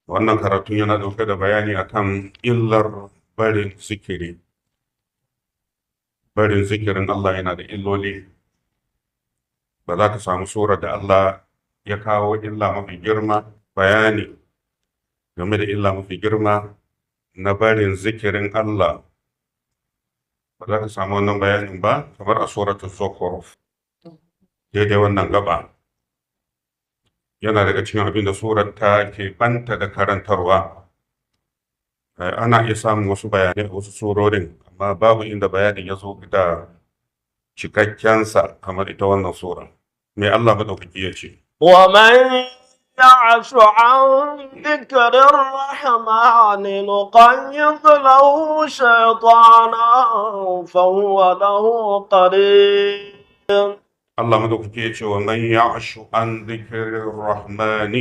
Wannan karatun yana ɗauke da bayani akan illar barin zikiri. Barin zikirin Allah yana da illoli. Ba za ka samu surar da Allah ya kawo illa mafi girma, bayani game da illa mafi girma na barin zikirin Allah. Ba za ka samu wannan bayanin ba kamar a suratul Zukhruf. Daidai wannan gaba yana daga cikin abin da surar ta ke banta da karantarwa. Ana iya samun wasu bayanai a wasu surorin, amma babu inda bayanin ya zo da cikakkensa kamar ita wannan sura. Me Allah maɗaukaki ya ce? ومن يعش عن ذكر الرحمن نقيض له شيطانا فهو له قرين. Allah maɗaukaki ya ce: ومن يعش عن ذكر الرحمن,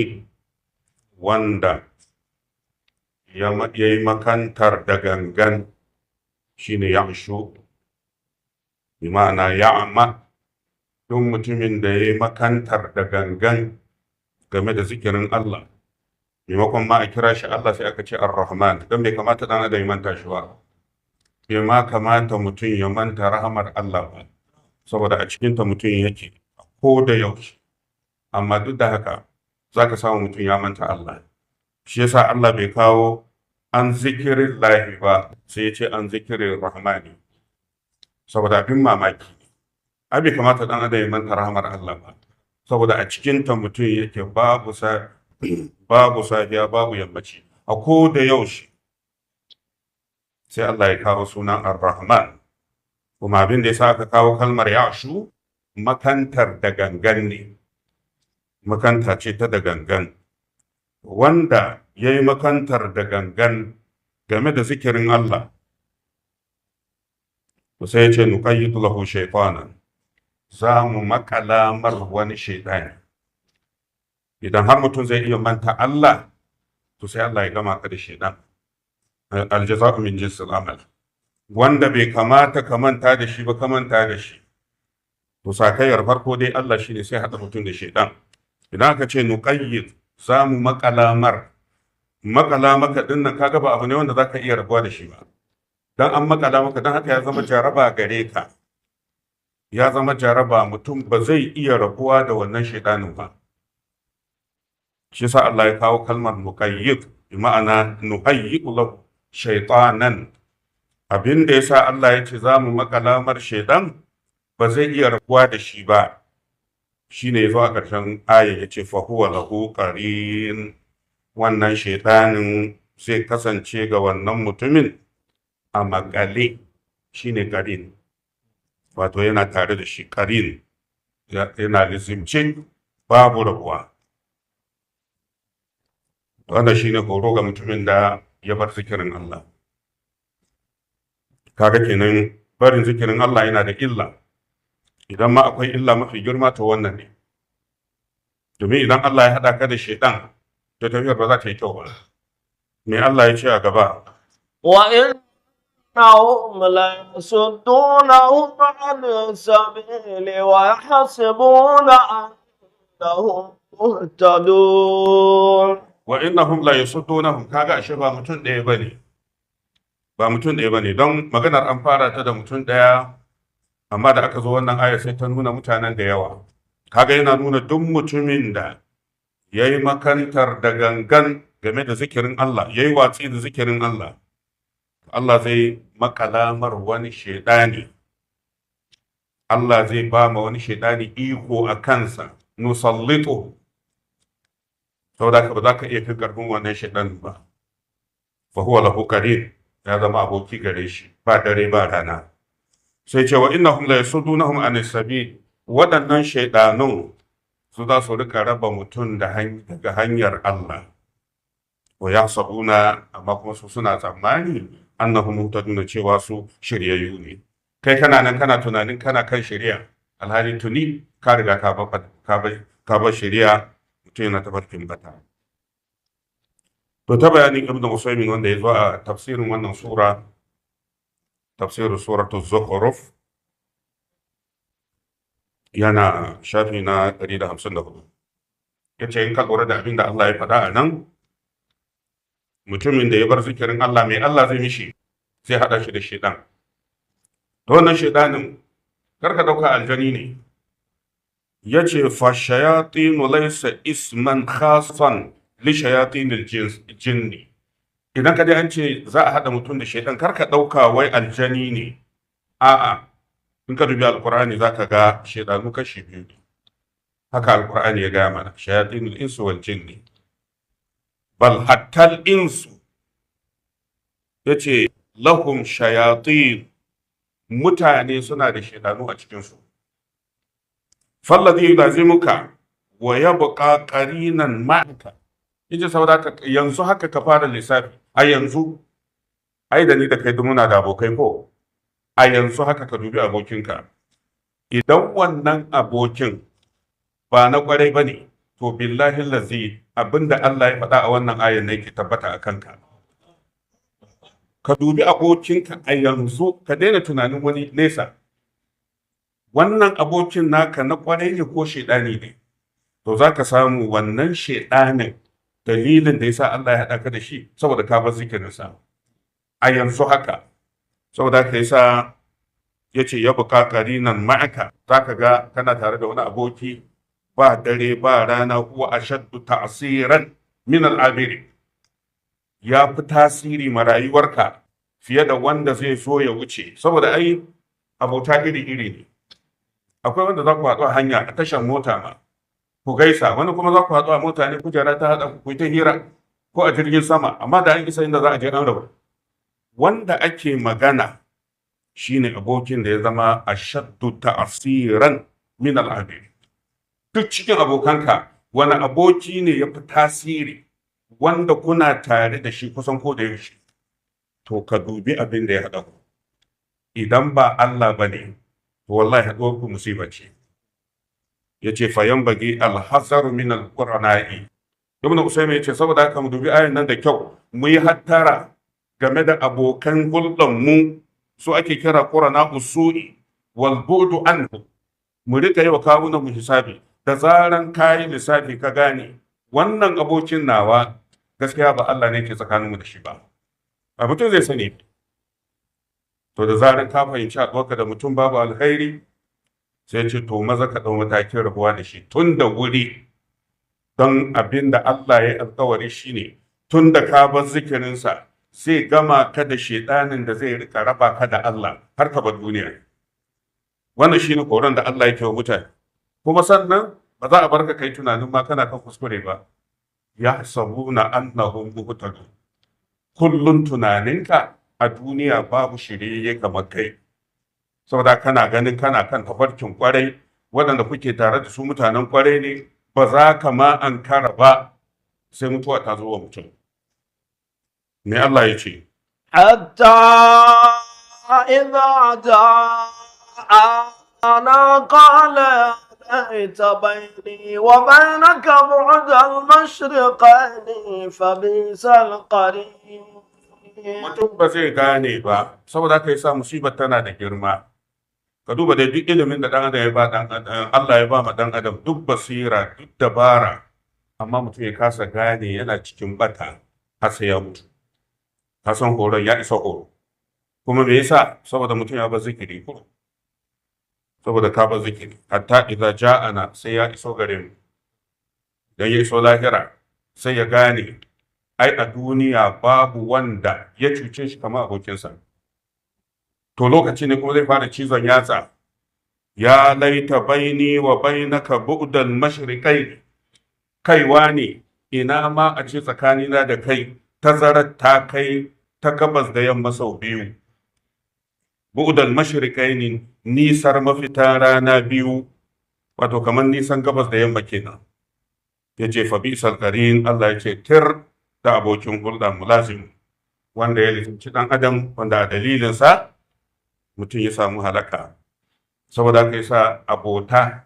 wanda ya yi makantar da gangan, shine يعش بمعنى يعمى, duk mutumin da ya yi makantar da gangan game da zikirin Allah. Maimakon ma a kira shi Allah, sai aka ce الرحمن, don bai kamata dan adam ya manta shi ba. Bai ma kamata mutum ya manta rahamar Allah ba, saboda a cikinta mutum yake ko da yaushe. Amma duk da haka za ka samu mutum ya manta Allah. Shi yasa Allah bai kawo عن ذكر الله ba, sai ya ce عن ذكر الرحمن, saboda abin mamaki ai bai kamata dan adam ya manta rahamar Allah ba, saboda a cikinta mutum yake, babu safiya, babu yammaci, a ko da yaushe. Sai Allah ya kawo sunan الرحمن. Kuma abin da ya sa aka kawo kalmar يعش, makantar da gangan ne, makanta ce ta da gangan. Wanda ya yi makantar da gangan game da zikirin Allah, to sai ya ce: نقيض له شيطانا, za mu makala mar wani shaidani. Idan har mutum zai iya manta Allah, to sai Allah ya gama ka da shaidan. الجزاء من جنس العمل. Wanda bai kamata ka manta da shi ba, ka manta da shi, to sakayyar farko dai Allah shine sai haɗa mutum da shaidan. Idan aka ce نقيض, za mu makala mar, makala maka din nan, kaga ba abu ne wanda zaka iya rabuwa da shi ba. Dan an makala maka, dan haka ya zama jaraba gare ka, ya zama jaraba, mutum ba zai iya rabuwa da wannan shaidanin ba. Shi yasa Allah ya kawo kalmar نقيض بمعنى نهيئ له شيطانا. Abin da yasa Allah ya ce za mu makala mar shaidan, ba zai iya rabuwa da shi ba, shine yazo a ƙarshen aya ya ce: فهو له قرين. Wannan shaidanin zai kasance ga wannan mutumin a makale, shine قرين, wato yana tare da shi. قرين yana lizimce, babu rabuwa. Wannan shine horo ga mutumin da ya bar zikirin Allah. Kaga kenan barin zikirin Allah yana da illa. Idan ma akwai illa mafi girma, to wannan ne, domin idan Allah ya haɗa ka da shaidan, to tafiyar ba za ta yi kyau ba. Me Allah ya ce a gaba? وإنهم ليصدونهم عن السبيل ويحسبون أنهم مهتدون. وإنهم ليصدونهم. Kaga ashe ba mutum ɗaya bane, ba mutum ɗaya bane, don maganar an fara ta da mutum ɗaya, amma da aka zo wannan aya sai ta nuna mutanen da yawa. Kaga yana nuna duk mutumin da ya yi makantar da gangan game da zikirin Allah, ya yi watsi da zikirin Allah, Allah zai makalamar wani shaidani. Allah zai ba ma wani shaidani iko a kansa, نسلطه. Saboda haka ba za ka iya fin karfin wannan shaidan ba. فهو له قرين, ya zama aboki gare shi, ba dare ba rana. Sai ce: وإنهم ليصدونهم عن السبيل. Waɗannan shaidanun su za su rika raba mutum daga hanyar Allah. ويحسبون, amma kuma su suna tsammani, أنهم مهتدون, cewa su shiryayyu ne. Kai kana nan kana tunanin kana kan shiriya, alhali tuni ka riga ka bar shiriya, mutum yana tafarkin bata. To, ta bayanin Ibn Usaymin wanda ya zo a tafsirin wannan sura, tafsirin سورة الزخرف, yana shafi na 154, yace in ka lura da abin da Allah ya faɗa a nan Mutumin da ya bar zikirin Allah, mai Allah zai mishi? Zai hada shi da shedan. To wannan shedanin, kar ka dauka aljani ne. Yace fa shayatin laysa isman khasan li shayatin jinni. Idan ka ji an ce za a hada mutum da shedan, kar ka dauka wai aljani ne. A'a, in ka dubi alqur'ani zaka ga shedanu kashi biyu ne. Haka alqur'ani ya gaya mana, shayatinul insu wal jinni. Bal hatta insu yace lahum shayatin, mutane suna da shedanu a cikin su. Falladhi yulazimuka wa yabqa qarinan ma'aka. Yace saboda haka yanzu haka ka fara lissafi a yanzu, ai da ni da kai duk muna da abokai ko? A yanzu haka ka dubi abokinka, idan wannan abokin ba na kwarai ba ne, to billahi lazi abinda Allah ya faɗa a wannan ayan ne ke tabbata a kanka. Ka dubi abokinka a yanzu, ka daina tunanin wani nesa. Wannan abokin naka na kwarai ne ko shaidani ne? To za ka samu wannan shaidanin, dalilin da yasa Allah ya haɗa ka da shi saboda ka bar zikirinsa a yanzu haka. Saboda haka yasa ya ce ya buƙa ƙarinan ma'aka, za ka ga kana tare da wani aboki ba dare ba rana, huwa ashaddu ta'siran min al'abiri, ya fi tasiri ma rayuwarka fiye da wanda zai so ya wuce. Saboda ai abota iri-iri ne. Akwai wanda za ku haɗu a hanya, a tashar mota ma ku gaisa, wani kuma za ku haɗu a mota ne kujera ta haɗa ku ta hira, ko a jirgin sama, amma da an isa inda za a je an rabu. Wanda ake magana shine abokin da ya zama ashaddu ta'asiran min al'abiri. Duk cikin abokanka, wani aboki ne ya fi tasiri wanda kuna tare da shi kusan ko da yaushe? To ka dubi abin da ya haɗa ku. Idan ba Allah ba ne, to wallahi haɗuwar ku musiba ce. Ya ce fayan bagi alhazar min alqurana'i. Ibn Usaymin ya ce saboda haka mu dubi ayan nan da kyau, mu yi hattara game da abokan hulɗar mu, su ake kira qurana usu'i, wal bu'du anhu. Mu rika yi wa kawunan mu hisabi. Da zaran kayi lissafi ka gane wannan abokin nawa gaskiya ba Allah ne ke tsakaninmu da shi ba, a mutum zai sani. To da zaran ka fahimci haɗuwarka da mutum babu alkhairi, sai ce to maza ka ɗau matakin rabuwa da shi tun da wuri. Don abin da Allah ya alkawari shine tun da ka bar zikirinsa, zai gama ka da shedanin da zai rika raba ka da Allah har ka bar duniya. Wannan shine horon da Allah yake wa mutane. Kuma sannan ba za a bar ka kai tunanin ma kana kan kuskure ba. Ya sabuna annahum muhtadun. Kullun tunaninka a duniya babu shirye kamar kai, saboda kana ganin kana kan tafarkin kwarai, waɗanda kuke tare da su mutanen kwarai ne, ba za ka ma ankara ba sai mutuwa ta zo wa mutum. Me Allah ya ce? حتى إذا جاءنا قال يا ليت بيني وبينك بعد المشرقين فبئس القرين. Mutum ba zai gane ba, saboda haka yasa musibar tana da girma. Ka duba da duk ilimin da ɗan adam ya ba ɗan adam, Allah ya ba ma ɗan adam duk basira, duk dabara, amma mutum ya kasa gane yana cikin bata har sai ya mutu. Ka san horon ya isa horo. Kuma me yasa? Saboda mutum ya bar zikiri ko? Saboda ka bar zikiri. Hatta idza ja'ana, sai ya iso gare mu. Dan ya iso lahira sai ya gane ai a duniya babu wanda ya cuce shi kamar abokinsa. To lokaci ne kuma zai fara cizon yatsa. Ya laita baini wa bainaka bu'dal mashriqai. Kaiwa ne, ina ma a ce tsakanina da kai tazarar ta kai ta gabas da yamma sau biyu. Bu'dal mashriqaini, nisar mafita rana biyu, wato kamar nisan gabas da yamma kenan. Yace fa bi'sal qarin, Allah ya ce tir da abokin hulɗa mulazim wanda ya lizinci ɗan adam, wanda a dalilinsa mutum ya samu halaka. Saboda haka yasa abota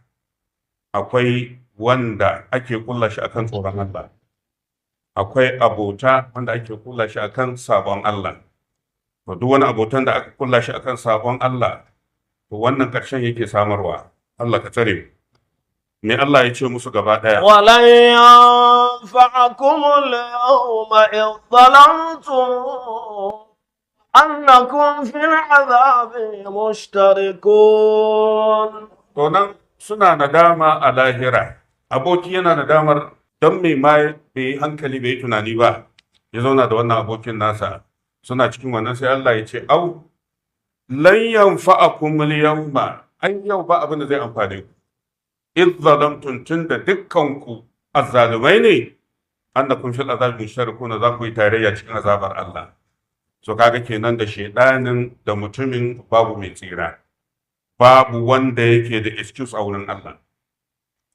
akwai wanda ake kulla shi akan tsoron Allah, akwai abota wanda ake kulla shi akan sabon Allah. To duk wani abotan da aka kulla shi akan sabon Allah, to wannan ƙarshen yake samarwa. Allah ka tsare mu. Me Allah ya ce musu gaba ɗaya? ولن ينفعكم اليوم إذ ظلمتم أنكم في العذاب مشتركون. To nan suna nadama a lahira. Aboki yana nadamar don me ma bai yi hankali, bai yi tunani ba, ya zauna da wannan abokin nasa. Suna cikin wannan sai Allah ya ce, "Au, lan yanfa'akum al-yawma, ai yau ba abin da zai amfane ku. Idh zalamtum, tunda dukkanku azzalumai ne, annakum fil azabi musharikuna, za ku yi tarayya cikin azabar Allah." So kaga kenan da shedanin da mutumin babu mai tsira. Babu wanda yake da excuse a wurin Allah.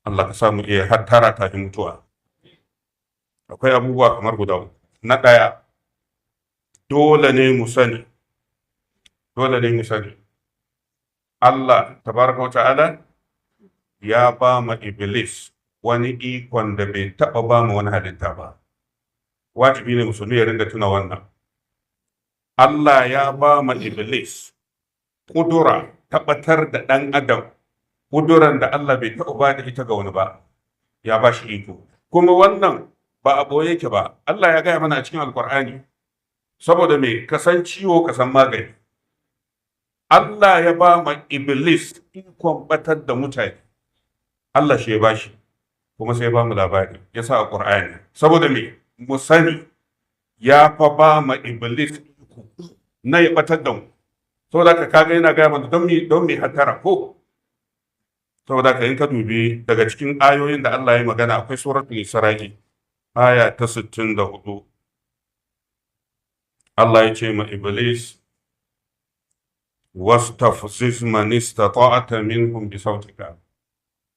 Allah ka samu iya hattara kafin mutuwa. Akwai abubuwa kamar guda uku. Na ɗaya, dole ne mu sani, dole ne mu sani, Allah tabaraka wa ta'ala ya ba ma Iblis wani ikon da bai taɓa ba ma wani halitta ba. Wajibi ne musulmi ya ringa tuna wannan. Allah ya ba ma Iblis ƙudura tabbatar da ɗan adam, ƙuduran da Allah bai taɓa ba da ita ga wani ba, ya ba shi iko. Kuma wannan ba a ɓoye yake ba, Allah ya gaya mana a cikin Alƙur'ani. Saboda me? Ka san ciwo, ka san magani. Allah ya ba ma Iblis ikon batar da mutane. Allah shi ya ba shi, kuma sai ya ba mu labari, ya sa a Ƙur'ani. Saboda me? Mu sani ya fa ba ma Iblis iko na ya batar da mu. Saboda ka kaga yana gaya mana don mi hattara ko. Saboda ka in ka dubi daga cikin ayoyin da Allah ya magana, akwai Suratul Isra'i, aya ta 64. Allah ya ce ma Iblis, "Wastafziz man istata'ta minhum bi sautika."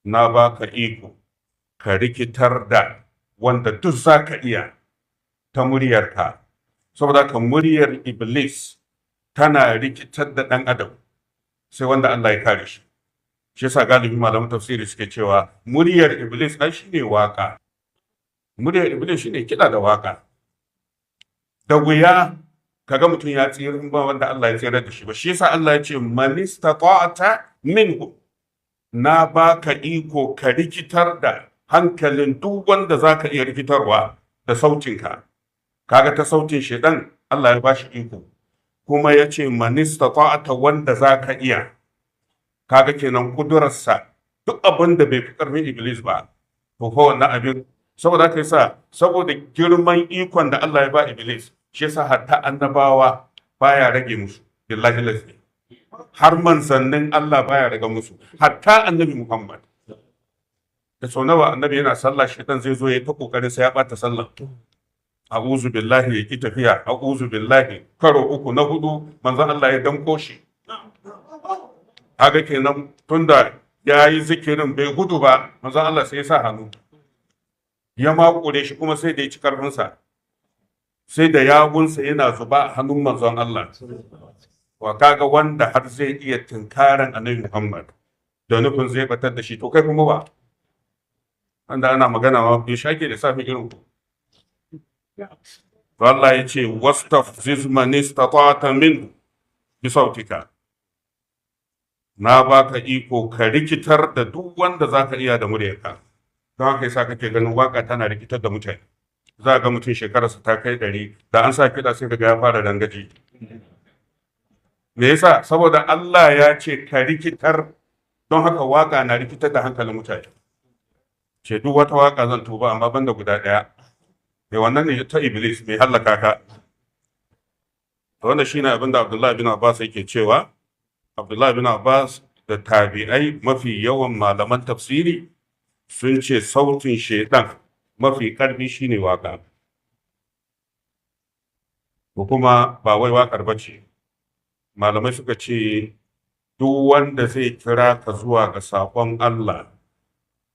Na baka iko ka rikitar da wanda duk zaka iya ta muryarka. Saboda ka muryar Iblis tana rikitar da ɗan adam, sai wanda Allah ya kare shi. Shi yasa galibi malaman tafsiri suke cewa muryar Iblis ai shine waka. Muryar Iblis shine kiɗa da waka. Da wuya kaga mutum ya tsira in ba wanda Allah ya tsira da shi ba. Shi yasa Allah ya ce, "Man istata'ta minhu", na baka iko ka rikitar da hankalin duk wanda zaka iya rikitarwa da sautinka. Kaga ta sautin shedan Allah ya bashi iko, kuma ya ce, "Man istata'ta", wanda zaka iya. Kaga kenan kudurarsa, duk abin da bai fi karfin Iblis ba, to fa wannan abin. Saboda haka yasa, saboda girman ikon da Allah ya ba Iblis, shi yasa hatta annabawa baya rage musu. Billahi lazi, har manzannin Allah baya rage musu, hatta Annabi Muhammad. Da sau nawa Annabi yana sallah, shaitan zai zo ya ta kokarin sai ya bata sallah. A'udhu billahi, ya ki tafiya. A'udhu billahi, karo uku, na hudu manzon Allah ya danko shi. Kaga kenan tunda ya yi zikirin bai gudu ba, manzon Allah sai ya sa hannu ya makure shi, kuma sai da ya ci karfinsa, sai da yawunsa yana zuba a hannun manzon Allah. Wa kaga wanda har zai iya tunkaran Annabi Muhammad da nufin zai batar da shi, to kai kuma ba wanda ana magana ma ya shake da safin irin ku. To Allah ya ce, "Wastafziz man istata'ta min bi sautika", na baka iko ka rikitar da duk wanda zaka iya da muryarka. Don haka yasa kake ganin waka tana rikitar da mutane. Za ga mutum shekararsa ta kai 100, da an sa kiɗa sai kaga ya fara rangaji. Me yasa? Saboda Allah ya ce ka rikitar. Don haka waka na rikitar da hankalin mutane. Ce duk wata waka zan tuba, amma banda guda ɗaya. Mai wannan ne ta Iblis mai hallaka ka. To wannan shine abin da Abdullahi bin Abbas yake cewa. Abdullahi bin Abbas da tabi'ai, mafi yawan malaman tafsiri sun ce sautin shaidan mafi karfi shine waka. Ko kuma ba wai wakar bace, malamai suka ce duk wanda zai kira ka zuwa ga saƙon Allah,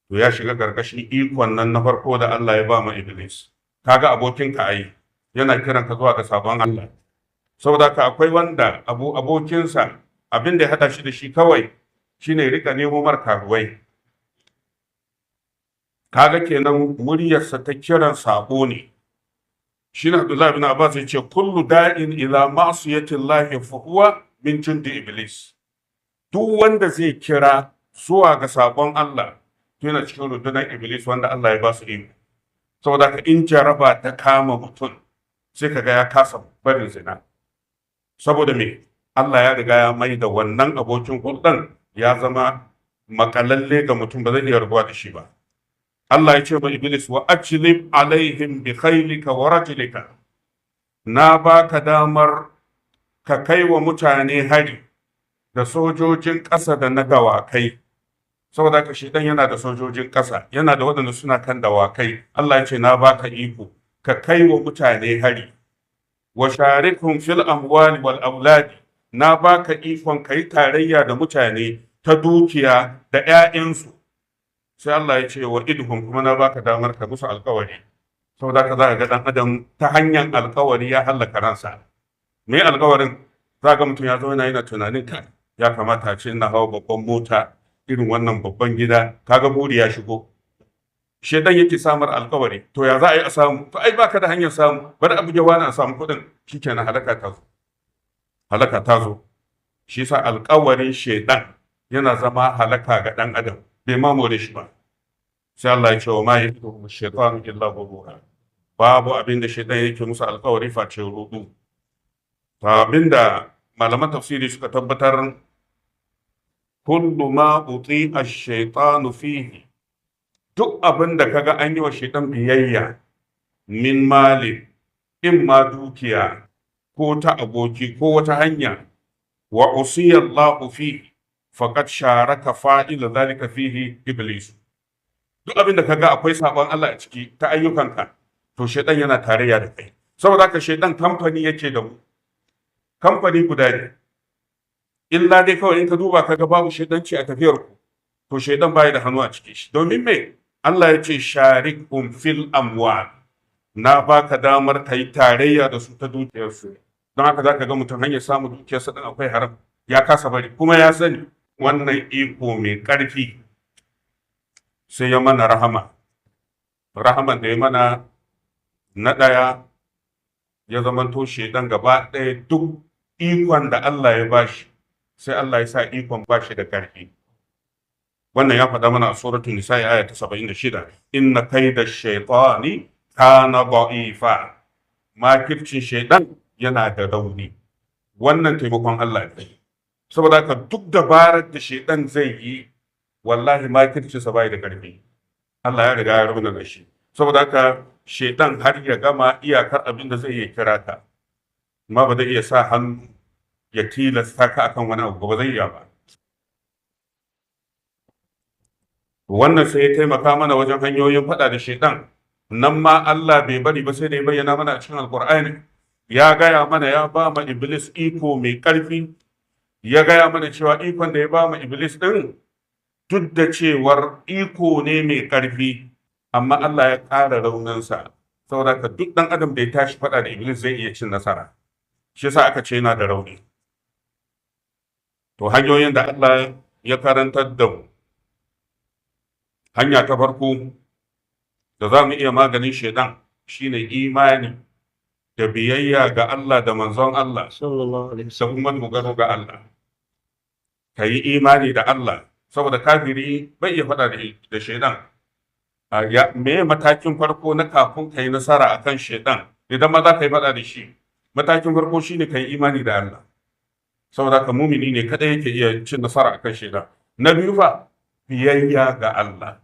to ya shiga ƙarƙashin ikon nan na farko da Allah ya ba ma Iblis. Kaga abokinka ai yana kiran ka zuwa ga sabon Allah. Saboda ka akwai wanda abokinsa abin da ya hada shi da shi kawai shine rika nemo mar karuwai. Kaga kenan muryarsa ta kiran sabo ne. Shine Abdullahi bin Abbas ya ce, "Kullu da'in ila ma'siyati Allah fa huwa min jundi Iblis." Duk wanda zai kira zuwa ga sabon Allah, To yana cikin rundunar Iblis wanda Allah ya ba su iko. Saboda haka in jaraba ta kama mutum, sai kaga ya kasa barin zina. Saboda me? Allah ya riga ya mai da wannan abokin hulɗan ya zama makalalle ga mutum, ba zai iya rabuwa da shi ba. Allah ya ce ma Iblis, wa ajlib alaihim bi khaylika wa rajlika, na baka damar ka kai wa mutane hari da sojojin ƙasa da na dawakai. Saboda haka shedan yana da sojojin ƙasa, yana da waɗanda suna kan dawakai. Allah ya ce na baka iko ka kai wa mutane hari. Wa sharikhum fil amwali wal auladi, na baka ikon kai tarayya da mutane ta dukiya da 'ya'yansu. Sai Allah ya ce wa idhum, kuma na baka damar ka musu alkawari. Saboda haka za ka ga dan adam ta hanyar alkawari ya hallaka ransa. Me alkawarin? Za ga mutum ya zo yana tunanin ka ya kamata a ce ina hawa babban mota, irin wannan babban gida. Kaga buri ya shigo. Shedan yake samar alkawari. To ya za a yi a samu? To ai baka da hanyar samu, bari a buge wani a samu kuɗin. Shikenan, halaka ta zo, halaka ta zo. Shi yasa alkawarin shedan yana zama halaka ga dan adam, bai ma more shi ba. Sai Allah ya ce wa ma ya'iduhum shaytanu illa ghurura, babu abin da shedan yake musu alkawari face rudu. To abinda malaman tafsiri suka tabbatar, kullu ma uti ash-shaytanu fihi, duk abin da kaga an yi wa shaitan biyayya, min mali, in ma dukiya ko ta aboki ko wata hanya, wa usiya Allahu fihi faqad sharaka fa'ila dhalika fihi iblis. Duk abin da kaga akwai sabon Allah a ciki ta ayyukanka, to shaitan yana tarayya da kai. Saboda haka shaitan kamfani yake da mu, kamfani guda ne. Illa dai kawai in ka duba kaga babu shaidanci a tafiyar ku, to shaidan bai da hannu a cikin shi. Domin me? Allah ya ce sharikum fil amwal, na baka damar ka yi tarayya da su ta dukiyarsu. Don haka zaka ga mutum hanyar samun dukiyarsa din akwai haram, ya kasa bari kuma ya sani. Wannan iko mai ƙarfi sai ya mana rahama. Rahaman da ya mana, na ɗaya, ya zamanto shaidan gaba ɗaya duk ikon da Allah ya bashi, sai Allah ya sa ikon bashi da ƙarfi. Wannan ya faɗa mana a suratul nisa'i aya ta 76, inna kaida shaytani kana da'ifa, makircin shaidan yana da rauni. Wannan taimakon Allah ne. Saboda haka duk dabarar da shaidan zai yi, wallahi makircinsa bai da ƙarfi, Allah ya riga ya raunana shi. Saboda haka shaidan har ya gama iyakar abin da zai iya kira ka, amma ba zai iya sa hannu ya tilasta ka akan wani abu ba, zai iya ba. Wannan sai ya taimaka mana wajen hanyoyin faɗa da shaidan. Nan ma Allah bai bari ba, sai da ya bayyana mana a cikin Alkur'ani. Ya gaya mana ya ba ma Iblis iko mai ƙarfi. Ya gaya mana cewa ikon da ya ba ma Iblis ɗin, duk da cewar iko ne mai ƙarfi, amma Allah ya ƙara rauninsa. Saboda ka duk ɗan adam da ya tashi faɗa da Iblis zai iya cin nasara. Shi yasa aka ce yana da rauni. To hanyoyin da Allah ya karantar da mu, hanya ta farko da za mu iya maganin shaidan shine imani da biyayya ga Allah da manzon Allah sallallahu alaihi da wasallam, kuma dogaro ga Allah. Ka yi imani da Allah, saboda kafiri bai iya faɗa da shaidan. Me matakin farko na kafin ka yi nasara akan shaidan, idan ma za ka yi faɗa da shi? Matakin farko shine ka yi imani da Allah. Saboda ka mumini ne kadai yake iya cin nasara akan shaidan. Na biyu fa, biyayya ga Allah.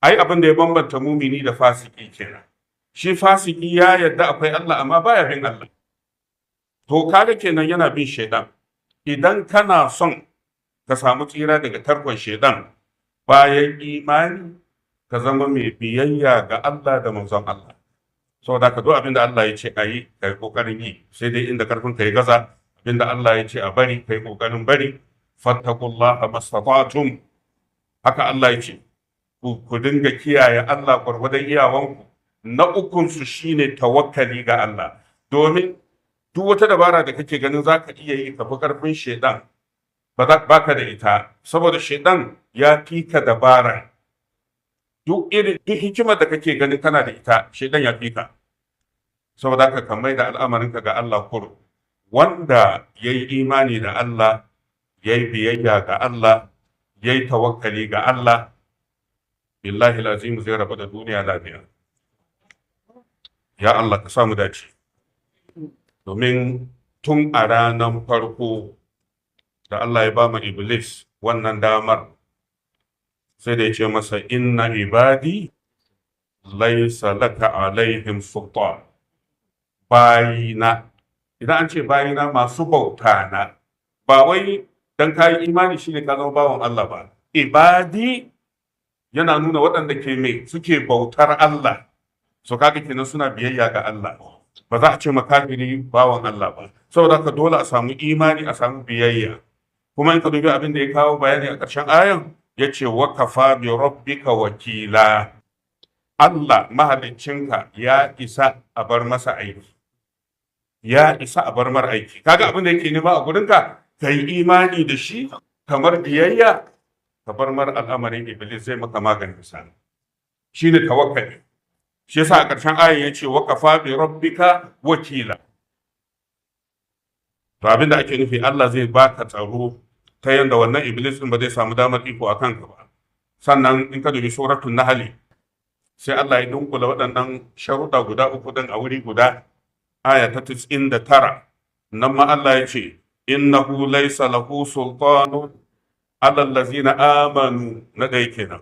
Ai abin da ya bambanta mumini da fasiki kenan. Shi fasiki ya yarda akwai Allah, amma baya bin Allah. To kaga kenan yana bin shaidan. Idan kana son ka samu tsira daga tarkon shaidan, bayan imani ka zama mai biyayya ga Allah da manzon Allah. Saboda ka duk abin da Allah ya ce a yi, ka yi kokarin yi, sai dai inda karfin ka ya gaza. Abin da Allah ya ce a bari, ka yi kokarin bari. Fattaqullaha mastata'tum, haka Allah ya ce ku dinga kiyaye Allah gwargwadon iyawanku. Na ukunsu shine tawakkali ga Allah. Domin duk wata dabara da kake ganin za ka iya yi ka fi karfin shaidan, ba ka da ita, saboda shaidan ya fi ka dabara. Duk irin duk hikimar da kake ganin kana da ita, shaidan ya fi ka. Saboda haka ka mai da al'amarinka ga Allah kuro. Wanda ya yi imani da Allah, ya yi biyayya ga Allah, ya yi tawakkali ga Allah, Billahi lazim zai rabu da duniya lafiya. Ya Allah ka samu dace. Domin tun a ranar farko da Allah ya ba mu Iblis wannan damar, sai da ya ce masa inna ibadi laisa laka alaihim sultan. Bayina, idan an ce bayina masu bauta na, ba wai dan kayi imani shine ka zama bawan Allah ba. Ibadi yana nuna waɗanda ke mai suke bautar Allah. So kaga kenan suna biyayya ga Allah. Ba za a ce makafiri bawan Allah ba. Saboda haka dole a samu imani, a samu biyayya. Kuma in ka dubi abin da ya kawo bayani a ƙarshen ayan, ya ce wa kafa bi rabbika wakila. Allah mahaliccinka ya isa a bar masa aiki. Ya isa a bar mar aiki. Kaga abin da yake nema a gurinka, ka yi imani da shi kamar biyayya, ka bar mar al'amarin Iblis zai maka maganin sa. Shine tawakkali. Shi yasa a ƙarshen ayan ya ce wa kafa bi rabbika wakila. To abin da ake nufi, Allah zai baka tsaro ta yanda wannan Iblis din ba zai samu damar iko a kanka ba. Sannan in ka dubi suratul Nahl, sai Allah ya dunkula waɗannan sharuɗa guda uku din a wuri guda, aya ta 99. Nan ma Allah ya ce innahu laysa lahu sultanun ala allazina amanu, na ɗaya kenan,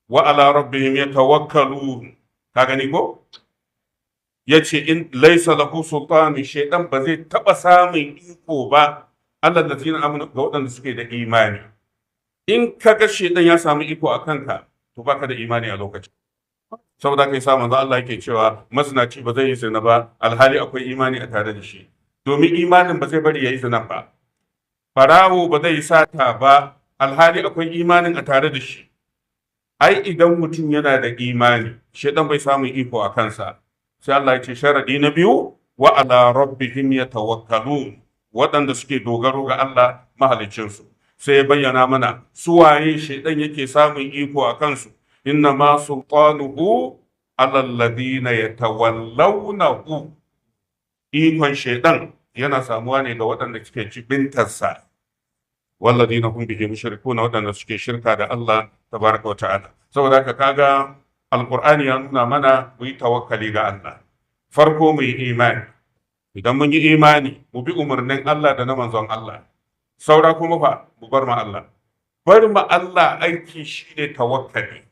wa ala rabbihim yatawakkalun. Ka gani ko? Yace in laysa lahu sultanun, shaytan ba zai taɓa samun iko ba, ala allazina amanu, ga waɗanda suke da imani. In kaga shaytan ya samu iko a kanka, to baka da imani a lokacin. Saboda kai sa manzo Allah yake cewa mazinaci ba zai yi zina ba alhali akwai imani a tare da shi, domin imanin ba zai bari ya yi zina ba. Farawo ba zai yi sata ba alhali akwai imanin a tare da shi. Ai idan mutum yana da imani, shedan bai samun iko a kansa. Sai Allah ya ce sharadi na biyu, wa ala rabbihim yatawakkalun, waɗanda suke dogaro ga Allah mahaliccinsu. Sai ya bayyana mana su waye shedan yake samun iko a kansu. Inna ma sultanuhu ala alladhina yatawallawnahu. Ikon shedan yana samuwa ne ga waɗanda suke jibintarsa. Walladhina hum bihi mushrikun, waɗanda suke shirka da Allah tabaraka wa ta'ala. Saboda haka kaga Alqur'ani ya nuna mana mu yi tawakkali ga Allah. Farko mu yi imani. Idan mun yi imani, mu bi umarnin Allah da na manzon Allah. Saura kuma fa mu bar ma Allah. Bar ma Allah aiki shine tawakkali.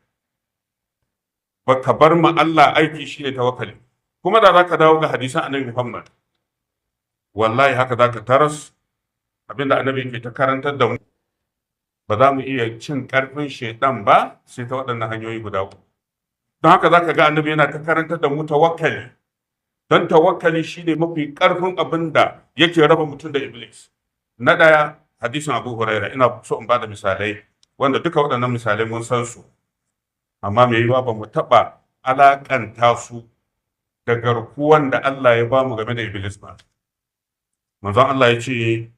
Ba ka bar ma Allah aiki shine tawakkali. Kuma da zaka dawo ga hadisan Annabi Muhammad, wallahi haka zaka taras abinda Annabi ke ta karantar da mu, ba za mu iya cin karfin shaidan ba sai ta waɗannan hanyoyi guda uku. Don haka zaka ga Annabi yana ta karantar da mu tawakkali. Don tawakkali shine mafi karfin abin da yake raba mutum da Iblis. Na ɗaya, hadisin Abu Huraira. Ina so in bada misalai wanda duka waɗannan misalai mun san su, amma me yiwa ba mu taɓa alaƙanta su da garkuwan da Allah ya bamu game da Iblis ba. Manzon Allah ya ce,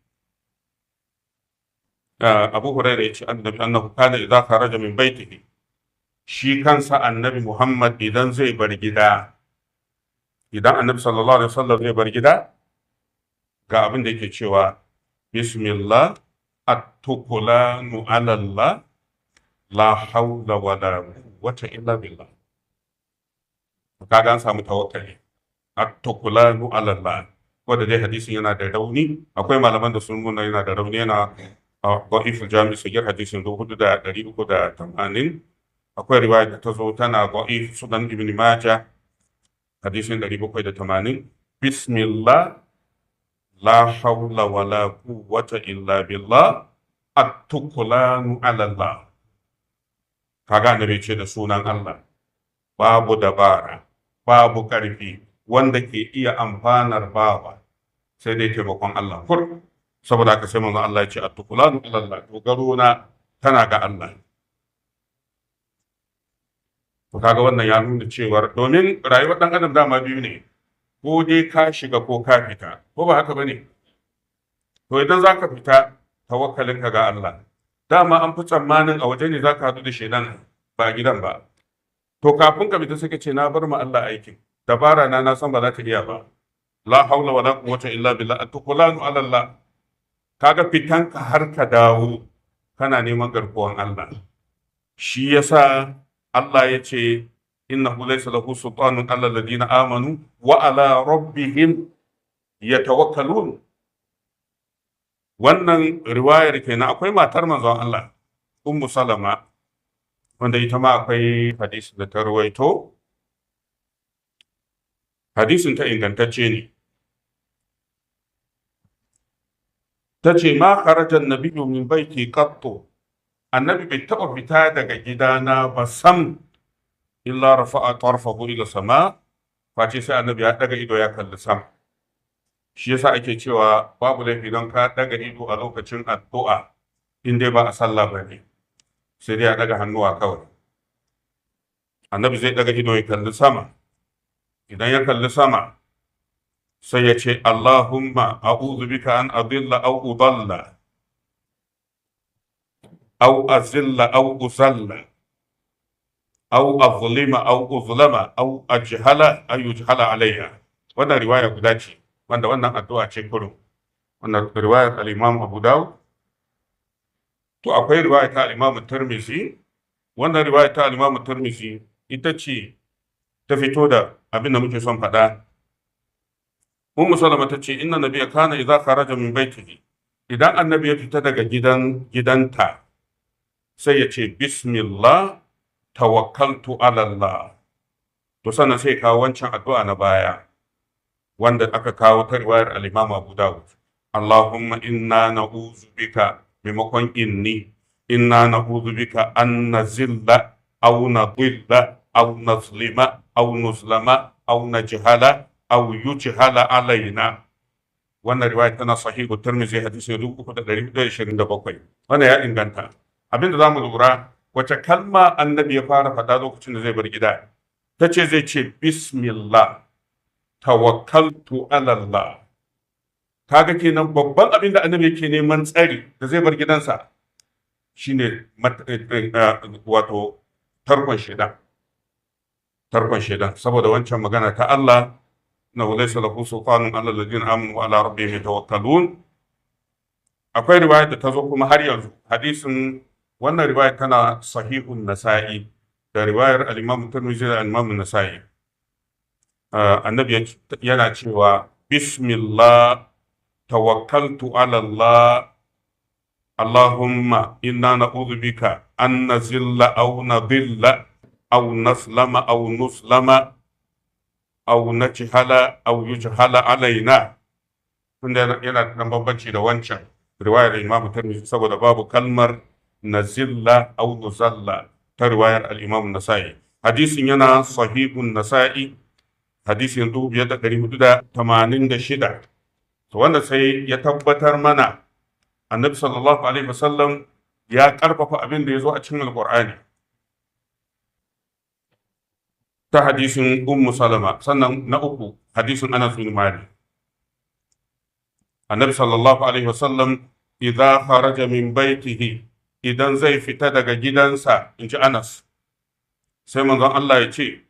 Abu Huraira ya ce annabi annahu kana idza kharaja min baitihi, shi kansa Annabi Muhammad idan zai bar gida, idan Annabi sallallahu alaihi wasallam zai bar gida, ga abin da yake cewa: bismillah, at-tukulanu ala Allah, la hawla wala quwwata illa billah. Kaga an samu tawakkali, at-tukulanu ala Allah. Wanda dai hadisin yana da rauni, akwai malaman da sun nuna yana da rauni, yana da'if al-jami sagir hadisin 4380. Akwai riwaya da ta zo tana da'if sunan Ibn Majah hadisin 780. Bismillah, la hawla wala quwwata illa billah, at-tukulanu ala Allah. Kaga Annabi ce da sunan Allah, babu dabara, babu ƙarfi wanda ke iya amfanar bawa sai dai taimakon Allah kur. Saboda haka sai manzon Allah ya ce at-tukulanu ala Allah, dogaro na tana ga Allah. To kaga wannan ya nuna cewar domin rayuwar dan adam dama biyu ne, ko dai ka shiga ko ka fita, ko ba haka bane? To idan zaka fita, tawakkalinka ga Allah. Dama an fi tsammanin a waje ne zaka hadu da shedan, ba gidan ba. To kafin ka fita sai ka ce na bar ma Allah aikin, dabara na na san ba za ta iya ba, la haula wala quwwata illa billah, at-tukulanu ala Allah. Kaga fitanka har ka dawo kana neman garkuwan Allah. Shi yasa Allah ya ce innahu laysa lahu sultanun ala alladhina amanu wa ala rabbihim yatawakkalun. Wannan riwayar kenan. Akwai matar manzon Allah, Ummu Salama, wanda ita ma akwai hadisi da ta ruwaito. Hadisin ta ingantacce ne. Ta ce ma kharaja annabiyyu min baiti qattu, annabi bai taɓa fita daga gidana ba sam, illa rafa'a tarfahu ila sama, face sai annabi ya daga ido ya kalli sama. Shi yasa ake cewa babu laifi don ka daga ido a lokacin addu'a, in dai ba a sallah ba ne, sai dai a daga hannuwa kawai. Annabi zai daga ido ya kalli sama. Idan ya kalli sama sai ya ce Allahumma a'udhu bika an adilla aw udalla aw azilla aw uzalla aw azlima aw uzlama aw ajhala aw yujhala alayya. Wannan riwaya guda ce, wanda wannan addu'a ce kurum. Wannan riwayar al-Imam Abu Dawud. To akwai riwaya ta al-Imam Tirmidhi. Wannan riwaya ta al-Imam Tirmidhi ita ce ta fito da abin da muke son faɗa. Ummu Salama ta ce inna nabiyya kana idza kharaja min baitihi, idan annabi ya fita daga gidanta sai ya ce bismillah tawakkaltu ala Allah. To sannan sai kawo wancan addu'a na baya wanda aka kawo ta riwayar al-Imam Abu Dawud, Allahumma inna na'udhu bika, maimakon inni, inna na'udhu bika an nazilla aw nadilla aw nazlima aw nuzlama aw najhala aw yujhala alaina. Wannan riwaya tana sahihu Tirmidhi, hadisi 3427. Wannan ya inganta. Abinda zamu lura, wace kalma annabi ya fara faɗa lokacin da zai bar gida? Ta ce zai ce bismillah tawakkaltu ala Allah. Kaga kenan babban abin da annabi yake neman tsari da zai bar gidansa shine wato tarkon shaidan, tarkon shaidan, saboda wancan magana ta Allah na laysa lahu sultanun ala alladhina amanu wa ala rabbihim yatawakkalun. Akwai riwaya da ta zo kuma har yanzu hadisin, wannan riwaya tana sahihun Nasa'i da riwayar al-Imam Tirmidhi da al-Imam Nasa'i. Annabi yana cewa bismillah tawakkaltu ala Allah, Allahumma inna na'udhu bika an nazilla aw nadilla aw naslama aw nuslama aw najhala aw yujhala alaina. Tunda yana da bambanci da wancan riwayar Imam Tirmidhi saboda babu kalmar nazilla aw nuzalla ta riwayar al-Imam Nasa'i. Hadisin yana sahihun Nasa'i, hadisin 5486. To wanda sai ya tabbatar mana annabi sallallahu alaihi wasallam ya karfafa abin da ya zo a cikin alqur'ani ta hadisin Ummu Salama. Sannan na uku, hadisin Anas bin Malik. Annabi sallallahu alaihi wasallam idza kharaja min baitihi, idan zai fita daga gidansa, inji Anas, sai manzon Allah ya ce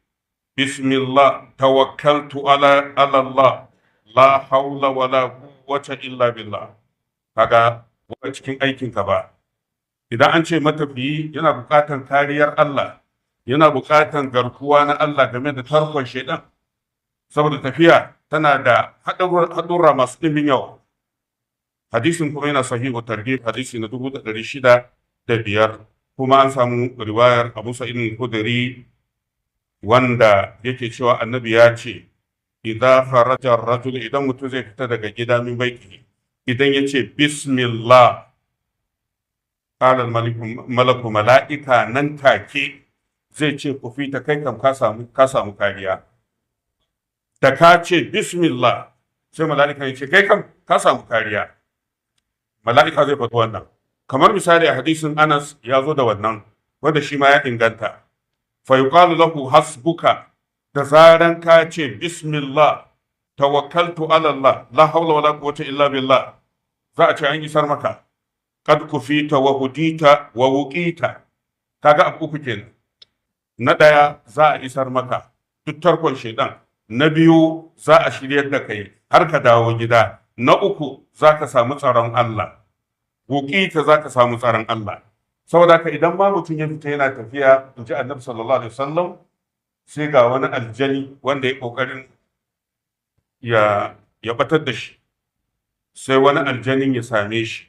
bismillah tawakkaltu ala Allah la haula wala quwwata illa billah. Kaga wa cikin aikinka ba, idan an ce matafiyi yana buƙatan kariyar Allah, yana buƙatan garkuwa na Allah game da tarkon shaidan, saboda tafiya tana da haɗurra masu ɗimbin yawa. Hadisin kuma yana sahihu targhib, hadisi na 605. Kuma an samu riwayar Abu Sa'id al-Khudri wanda yake cewa annabi ya ce idza kharaja ar-rajul, idan mutum zai fita daga gida, min baiti, idan ya ce bismillah, qala malaku, mala'ika nan take zai ce ku fita, kai kam ka samu kariya. Da ka ce bismillah sai mala'ika ya ce kai kam ka samu kariya. Mala'ika zai faɗi wannan. Kamar misali a hadisin Anas ya zo da wannan, wanda shi ma ya inganta. Fa yuqalu lahu hasbuka, da zaran ka ce bismillah tawakkaltu ala Allah la hawla wala quwwata illa billah, za a ce an isar maka. Qad kufita wa hudita wa wuqita. Kaga abu uku kenan. Na ɗaya, za a isar maka duk tarkon shaidan. Na biyu, za a shiryar da kai har ka dawo gida. Na uku, za ka samu tsaron Allah. Wuqita, za ka samu tsaron Allah. Saboda haka idan ma mutum ya fita yana tafiya, in ji Annabi sallallahu alaihi wasallam, sai ga wani aljani wanda ya kokarin ya batar da shi, sai wani aljanin ya same shi,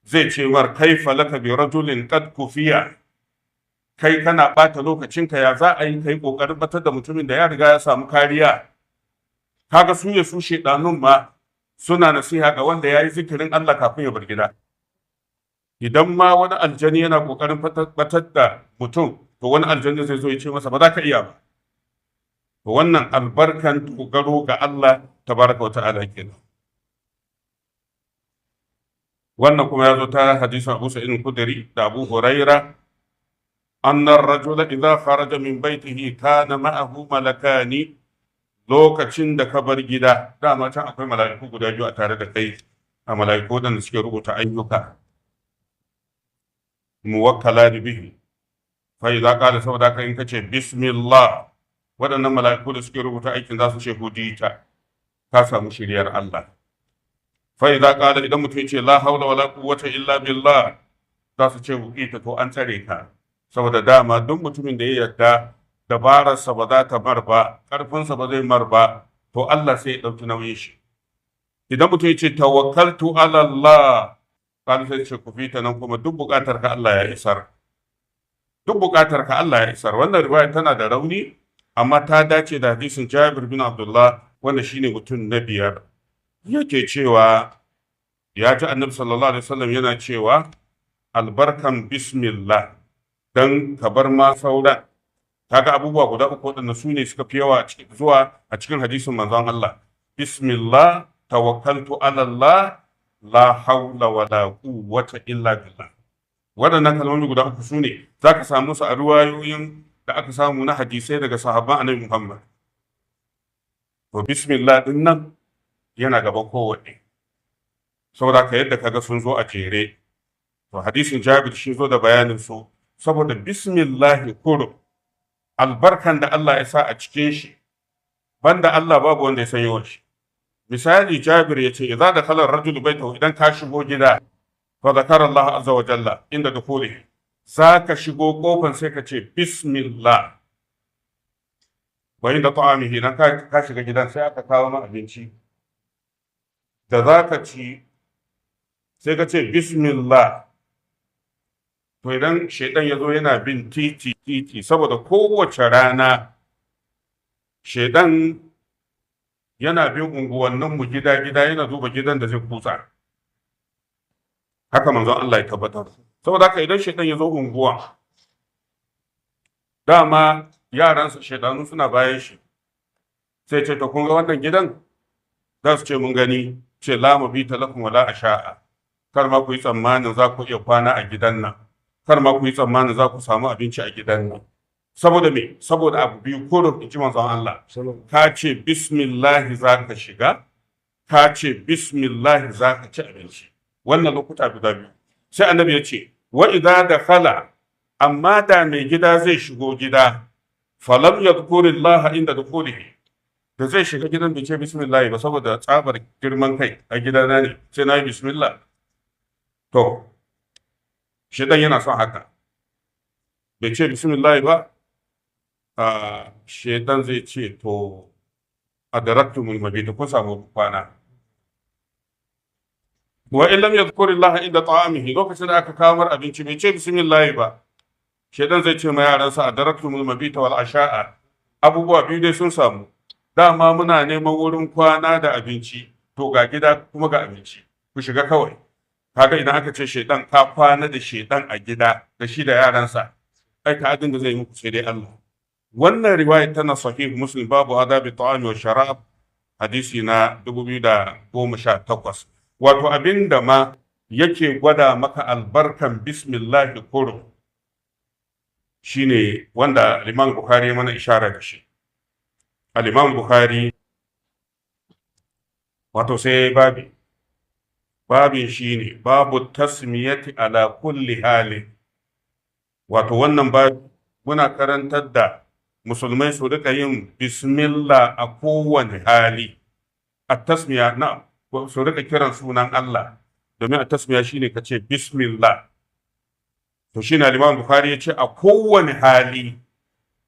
zai ce mar kaifa laka bi rajulin qad kufiya, kai kana bata lokacinka, ya za a yi kai kokarin batar da mutumin da ya riga ya samu kariya? Kaga su ya su shedanun ma suna nasiha ga wanda ya yi zikirin Allah kafin ya bar gida. Idan ma wani aljani yana kokarin batar da mutum, to wani aljani zai zo ya ce masa ba za ka iya ba. To wannan albarkan dogaro ga Allah tabaraka wa ta'ala kenan. Wannan kuma ya zo ta hadisin Abu Sa'id al-Khudri da Abu Huraira, anna ar-rajula idza kharaja min baytihi kana ma'ahu malakani. Lokacin da ka bar gida, dama can akwai mala'iku guda biyu a tare da kai, a mala'iku waɗanda suke rubuta ayyuka, muwakkala bihi. Fa idza qala, saboda haka in kace bismillah, waɗannan mala'iku da suke rubuta aikin za su ce hudita, ka samu shiriyar Allah. Fa idza qala, idan mutum ya ce la haula wala quwwata illa billah, za su ce wuqita, to an tsare ka. Saboda dama duk mutumin da ya yarda dabararsa ba za ta mar ba, ƙarfinsa ba zai mar ba, to Allah sai ya ɗauki nauyin shi. Idan mutum ya ce tawakkaltu ala Allah, kan sai ce ku fita, nan kuma duk buƙatar ka Allah ya isar. Duk buƙatar ka Allah ya isar. Wannan riwaya tana da rauni, amma ta dace da hadisin Jabir bin Abdullah, wanda shine mutum na biyar. Yake cewa ya ji Annabi sallallahu alaihi wasallam yana cewa albarkan bismillah, dan ka bar ma sauran. Kaga abubuwa guda uku waɗanda su ne suka fi yawa zuwa a cikin hadisin manzon Allah. Bismillah, tawakkaltu ala Allah, la haula wala quwwata illa billah. Waɗannan kalmomi guda uku su ne zaka samu su a ruwayoyin da aka samu na hadisai daga sahabban Annabi Muhammad. To bismillah din nan yana gaban kowanne. Saboda ka yadda kaga sun zo a jere. To hadisin Jabir shi zo da bayanin su, saboda bismillah kurum albarkan da Allah ya sa a cikin shi, banda Allah babu wanda ya san yawan shi. Misali Jabir ya ce idza dakhala ar-rajulu baytahu, idan ka shigo gida, fa zakara Allah azza wa jalla inda dukhulihi, zaka shigo kofan sai ka ce bismillah. Wa inda ta'amihi, idan ka shiga gidan sai aka kawo ma abinci da zaka ci, sai ka ce bismillah. To idan shaidan ya zo yana bin titi titi, saboda kowace rana shaidan yana bin unguwanninmu gida gida, yana duba gidan da zai kutsa. Haka manzon Allah ya tabbatar. Saboda haka idan shaidan ya zo unguwa, dama yaransa shaidanu suna bayan shi, sai ce to kun ga wannan gidan? Za su ce mun gani. Ce la mabita lakum wala asha'a, kar ma ku yi tsammanin za ku iya kwana a gidan nan, kar ma ku yi tsammanin za ku samu abinci a gidan nan. Saboda me? Saboda abu biyu kurum, in ji manzon Allah. Ka ce bismillah za ka shiga, ka ce bismillah za ka ci abinci. Wannan lokuta guda biyu. Sai Annabi ya ce wa idza dakhala, amma da mai gida zai shigo gida, falam yadhkurillaha inda dukhulihi, da zai shiga gidan bai ce bismillah ba, saboda tsabar girman kai, a gidana ne sai na yi bismillah. To shedan yana son haka, bai ce bismillah ba, shedan zai ce to adraktumul mabita, kun samu kwana. Wa in lam yadhkurillaha inda ta'amihi, lokacin da aka kawo mar abinci bai ce bismillah ba, shedan zai ce ma yaransa adraktumul mabita wal asha'a, abubuwa biyu dai sun samu, dama muna neman wurin kwana da abinci, to ga gida kuma ga abinci, ku shiga kawai. Kaga idan aka ce shedan ka kwana da shedan a gida da shi da yaransa, ai ta'adin da zai muku sai dai Allah. Wannan riwaya tana sahih Muslim, babu adabi ta'ami wa sharab, hadisi na 2018. Wato abinda ma yake gwada maka albarkan bismillah kurum shine wanda Imam Bukhari ya mana ishara da shi. Al-Imam Bukhari wato sai babi, babin shine babu tasmiyati ala kulli hali. Wato wannan babi muna karantar da musulmai su rika yin bismillah a kowane hali. A tasmiya na su rika kiran sunan Allah, domin a tasmiya shine ka ce bismillah. To shi na Imam Bukhari ya ce a kowane hali,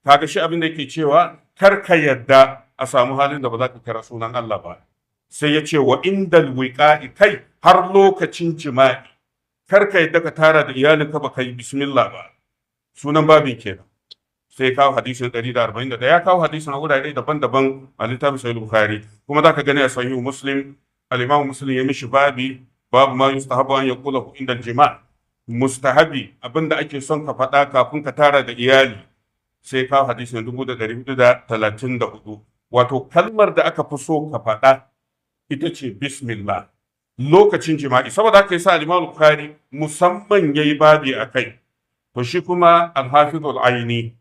kaga shi abin da yake cewa kar ka yadda a samu halin da ba za ka kira sunan Allah ba. Sai ya ce wa indal wiqa'i, kai har lokacin jima'i kar ka yadda ka tara da iyalinka ba ka yi bismillah ba. Sunan babin kenan. Sai ya kawo hadisin 141, ya kawo hadisin a wurare daban-daban a littafin Sahih Bukhari, kuma zaka gani a Sahih Muslim, al-Imam Muslim ya mishi babi, babu ma yustahabu an yaqula inda jima', mustahabi abinda ake son ka faɗa kafin ka tara da iyali. Sai kawo hadisin 1434. Wato kalmar da aka fi so ka faɗa ita ce bismillah lokacin jima'i. Saboda haka yasa al-Imam Bukhari musamman yayi babi akai. To shi kuma al-Hafiz al-Aini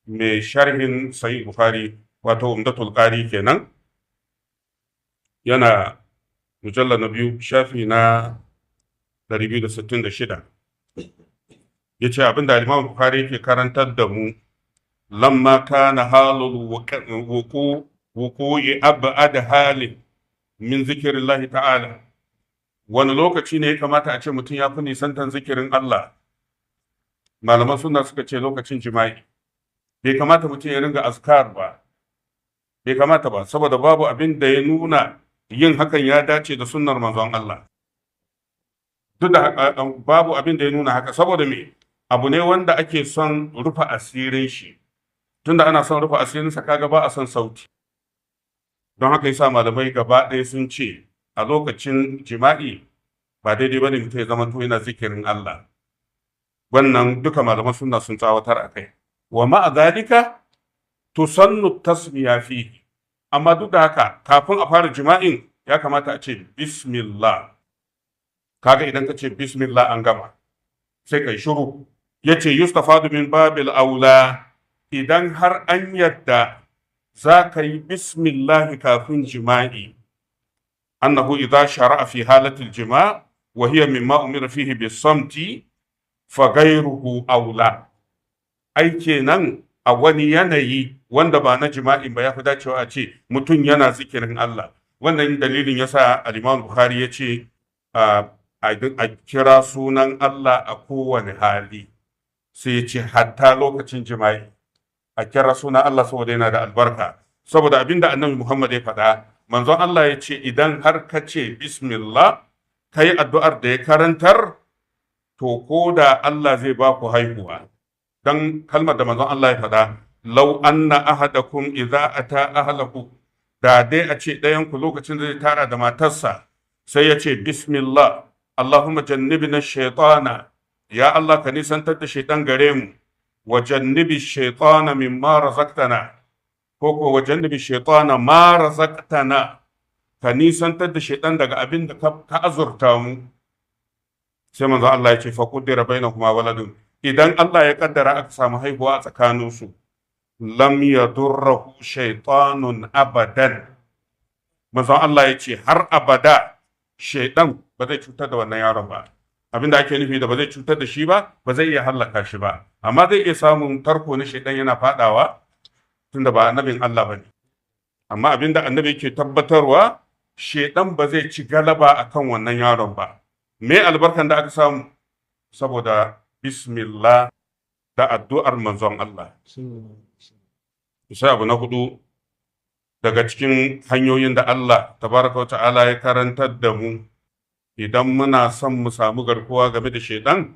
mai sharhin Sahih Bukhari, wato Umdatul Qari kenan, yana mujallal na 2 shafi na 266, yace abinda al-Imam Bukhari yake karantar da mu, lamma kana halul wuqu wuqu'i ab'ad halin min zikrillahi ta'ala. Wani lokaci ne ya kamata a ce mutum ya fi nisantan zikirin Allah? Malaman sunna suka ce lokacin jima'i. Bai kamata mutum ya ringa azkar ba, bai kamata ba, saboda babu abin da ya nuna yin hakan ya dace da sunnar manzon Allah. Duk da babu abin da ya nuna haka, saboda me? Abu ne wanda ake son rufe asirin shi. Tunda ana son rufe asirinsa, kaga ba a son sauti. Don haka yasa malamai gaba ɗaya sun ce a lokacin jima'i ba daidai bane mutum ya zama to yana zikirin Allah. Wannan duka malaman sunna sun tsawatar a kai. Wa ma'a zalika tusannu tasmiya fihi. Amma duk da haka kafin a fara jima'in ya kamata a ce bismillah. Kaga idan ka ce bismillah an gama, sai kai shiru. Yace yustafadu min babil aula, idan har an yadda za ka yi bismillah kafin jima'i, annahu idza shara'a fi halatil jima' wa hiya mimma umira fihi bis-samti fa ghayruhu aula. Ai kenan a wani yanayi wanda ba na jima'i ba ya fi dacewa a ce mutum yana zikirin Allah. Wannan dalilin yasa al-Imam Bukhari ya ce a kira sunan Allah a kowane hali. Sai ya ce hatta lokacin jima'i a kira sunan Allah saboda yana da albarka. Saboda abinda Annabi Muhammad ya faɗa, manzon Allah ya ce idan har ka ce bismillah ka yi addu'ar da ya karantar, to ko da Allah zai ba ku haihuwa. Dan kalmar da manzon Allah ya faɗa, law anna ahadakum idza ata ahlahu, da dai a ce ɗayan ku lokacin da zai tara da matarsa sai ya ce bismillah Allahumma jannibna shaytana, ya Allah ka nisantar da shaytan gare mu, wa jannibi shaytana mimma razaqtana, ko ko wa jannibi shaytana ma razaqtana, ka nisantar da shaytan daga abin da ka azurta mu. Sai manzo Allah ya ce fa qaddara bainahuma waladun, idan Allah ya kaddara aka samu haihuwa a tsakaninsu, lam yadurruhu shaytanun abadan. Manzo Allah ya ce har abada shaytan ba zai cutar da wannan yaron ba. Abinda ake nufi da ba zai cutar da shi ba, ba zai iya hallaka shi ba, amma zai iya samun tarko na shaytan yana fadawa, tunda ba annabin Allah bane. Amma abinda annabi yake tabbatarwa, shaytan ba zai ci galaba akan wannan yaron ba. Me albarkan da aka samu saboda bismillah da addu'ar manzon Allah? Sai abu na hudu daga cikin hanyoyin da Allah tabaraka wa ta'ala ya karantar da mu idan muna son mu samu garkuwa game da shaidan,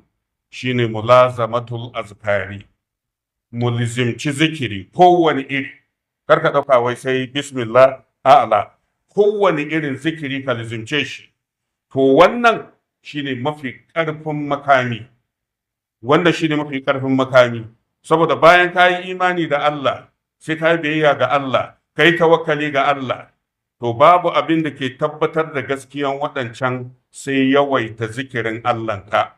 shine mulazamatul azkari, mu lizimci zikiri kowane iri. Kar ka ɗauka wai sai bismillah, a'ala, kowane irin zikiri ka lizimce shi. To wannan shine mafi ƙarfin makami. Wanda shine mafi ƙarfin makami, saboda bayan ka yi imani da Allah, sai ka yi biyayya ga Allah, ka yi tawakkali ga Allah, to babu abin da ke tabbatar da gaskiyan waɗancan sai yawaita zikirin Allahnka.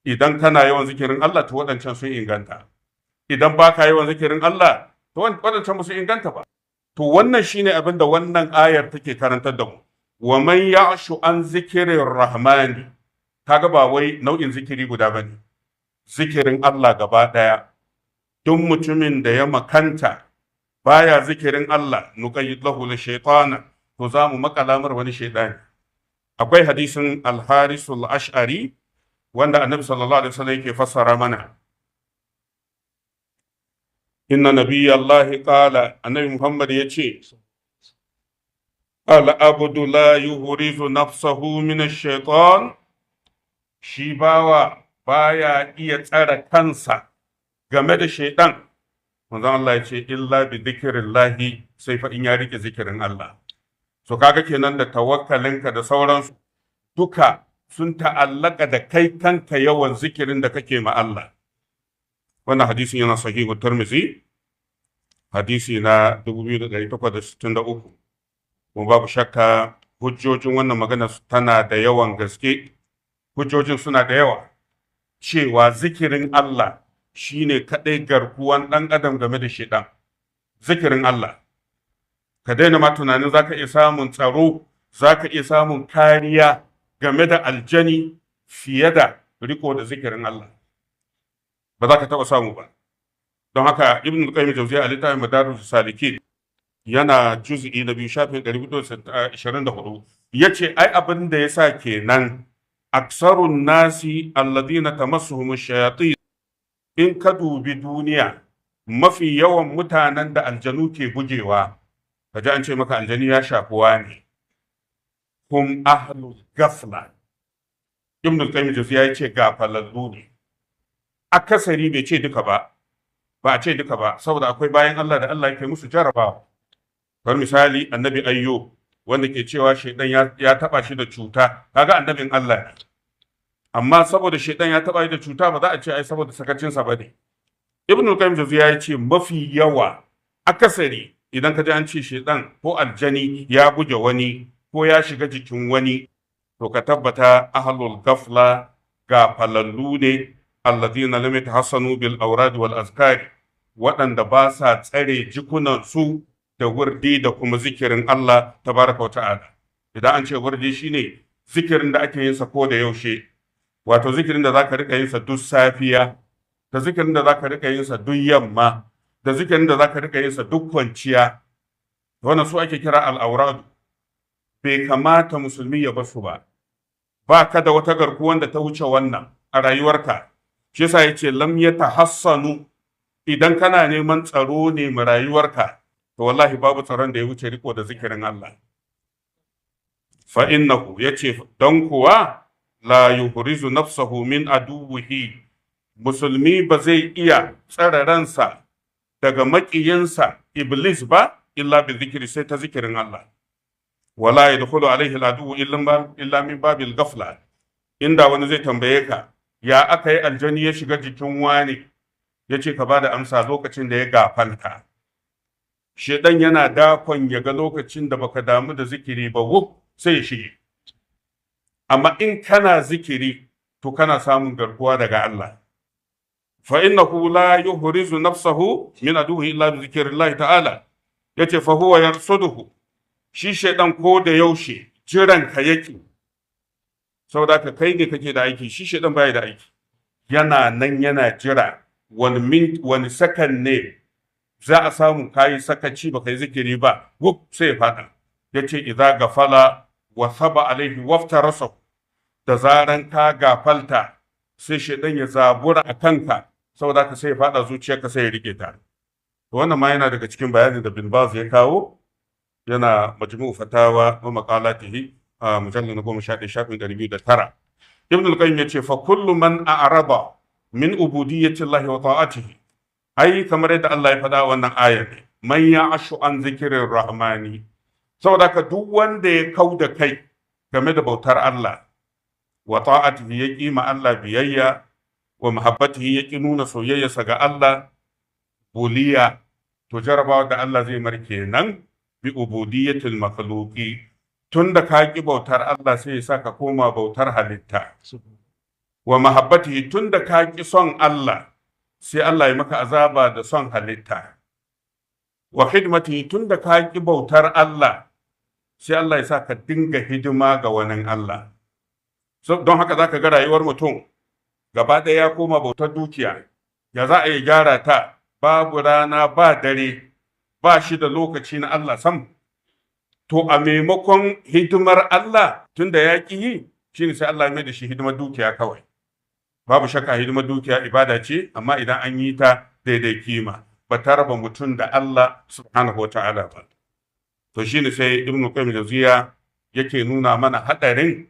Idan kana yawan zikirin Allah, to waɗancan sun inganta. Idan baka yawan zikirin Allah, to waɗancan ba su inganta ba. To wannan shine abin da wannan ayar take karantar da mu. Wa man ya'shu an zikirin rahmani, kaga ba wai nau'in zikiri guda bane, zikirin Allah gaba ɗaya. Duk mutumin da ya makanta baya zikirin Allah, nuqayyid lahu shaytana, to za mu makala mar wani shaytani. Akwai hadisin al-Haris al-Ash'ari wanda Annabi sallallahu alaihi wasallam yake fassara mana. Inna nabiyallahi qala, Annabi Muhammad yace, al-abdu la yuhrizu nafsahu min ash-shaytan, shi bawa baya iya tsara kansa game da shaitan. Manzon Allah ya ce illa bi dhikrillahi, sai fa in ya rike zikirin Allah. So kaga kenan da tawakkalinka da sauransu duka sun ta'allaka da kai kanka yawan zikirin da kake ma Allah. Wannan hadisin yana sahihu Tirmidhi, hadisi na 2863. Kuma babu shakka hujjojin wannan magana tana da yawan gaske, hujjojin suna da yawa cewa zikirin Allah shine kaɗai garkuwan ɗan adam game da shaiɗan. Zikirin Allah, ka daina ma tunanin za ka iya samun tsaro, za ka iya samun kariya game da aljani fiye da riko da zikirin Allah, ba za ka taɓa samu ba. Don haka Ibn Qayyim Jawziya a littafin Madarijus Salikin, yana juz'i na 2 shafin 424, yace ai abin da yasa kenan aksarun nasi alladhina tamassuhum shayatin, in ka dubi duniya mafi yawan mutanen da aljanu ke bugewa, kaji an ce maka aljani ya shafi wani, hum ahlul gafla. Ibn Qayyim Jawziya yace gafalallu ne akasari, bai ce duka ba, ba a ce duka ba, saboda akwai bayan Allah da Allah yake musu jarabawa, kamar misali Annabi Ayyub wanda ke cewa shaidan ya taba shi da cuta. Kaga annabin Allah ne, amma saboda shaidan ya taba shi da cuta, ba za a ce ai saboda sakacinsa ba ne. Ibn Qayyim Jawziya ya ce mafi yawa akasari idan ka ji an ce shaidan ko aljani ya buge wani ko ya shiga jikin wani, to ka tabbata ahlul gafla, gafalallu ne, alladhina lam yatahassanu bil awrad wal azkari, waɗanda ba sa tsare jikunansu da wurdi da kuma zikirin Allah tabaraka wa ta'ala. Idan an ce wurdi shine zikirin da ake yin sa ko da yaushe, wato zikirin da zaka rika yin sa duk safiya, da zikirin da zaka rika yin sa duk yamma, da zikirin da zaka rika yin sa duk kwanciya. Wannan su ake kira al-awrad. Bai kamata musulmi ya basu ba. Ba ka da wata garkuwan da ta wuce wannan a rayuwarka. Shi yasa yace lam yatahassanu, idan kana neman tsaro ne ma rayuwarka, to wallahi babu tsaron da ya wuce riko da zikirin Allah. Fa innahu, yace don kuwa, la yuhrizu nafsahu min aduwwihi, musulmi ba zai iya tsare ransa daga maƙiyinsa Iblis ba, illa bi zikiri, sai ta zikirin Allah. Wala yadkhulu alaihi al-aduwwu illa min babil ghafla. Inda wani zai tambaye ka ya aka yi aljani ya shiga jikin wani, yace ka bada amsa lokacin da ya gafalta. Shedan yana dakon ya ga lokacin da baka damu da zikiri ba, wuf sai ya shige. Amma in kana zikiri, to kana samun garkuwa daga Allah. Fa innahu la yuhrizu nafsahu min aduhi illa bi zikrillahi ta'ala. Yace fa huwa yarsuduhu, shi shedan ko da yaushe jiran ka yake, saboda ka kai ne kake da aiki, shi shedan baya da aiki. Yana nan yana jira wani min wani sakan ne za a samu kayi sakaci baka yi zikiri ba, wuf sai ya fada. Yace idza gafala wa saba alaihi waftarasahu, da zaran ka gafalta sai shedan ya zabura a kanka, saboda ka sai ya fada zuciyarka sai ya rike ta. To wannan ma yana daga cikin bayanin da Bin Baz ya kawo, yana Majmu'u Fatawa wa Maqalatihi a mujallal na 11 shafin 209. Ibn al-Qayyim yace fa kullu man a'rada min ubudiyyati Allah wa ta'atihi, ai kamar yadda Allah ya faɗa wannan ayar ne, man ya'ashu an zikirin rahmani. Saboda ka duk wanda ya kau da kai game da bautar Allah wa ta'atihi, ya ƙi ma Allah biyayya, wa muhabbatihi, ya ƙi nuna soyayyarsa ga Allah, buliya, to jarabawa da Allah zai mar kenan bi ubudiyyatil makhluqi. Tunda ka ƙi bautar Allah, sai ya sa ka koma bautar halitta. Wa mahabbatihi, tunda ka ƙi son Allah, sai Allah ya maka azaba da son halitta. Wa khidmatihi, tunda ka ƙi bautar Allah, sai Allah ya sa ka dinga hidima ga wani Allah. So, don haka zaka ga rayuwar mutum gaba ɗaya ya koma bautar dukiya. Ya za a yi gyara ta, babu rana ba dare, ba shi da lokaci na Allah sam. To a maimakon hidimar Allah, tunda ya ƙi yi, shine sai Allah ya mai da shi hidimar dukiya kawai. Babu shakka hidimar dukiya ibada ce, amma idan an yi ta daidai kima, ba ta raba mutum da Allah subhanahu wata'ala ba. To shine sai Ibn Qayyim Jawziya yake nuna mana hadarin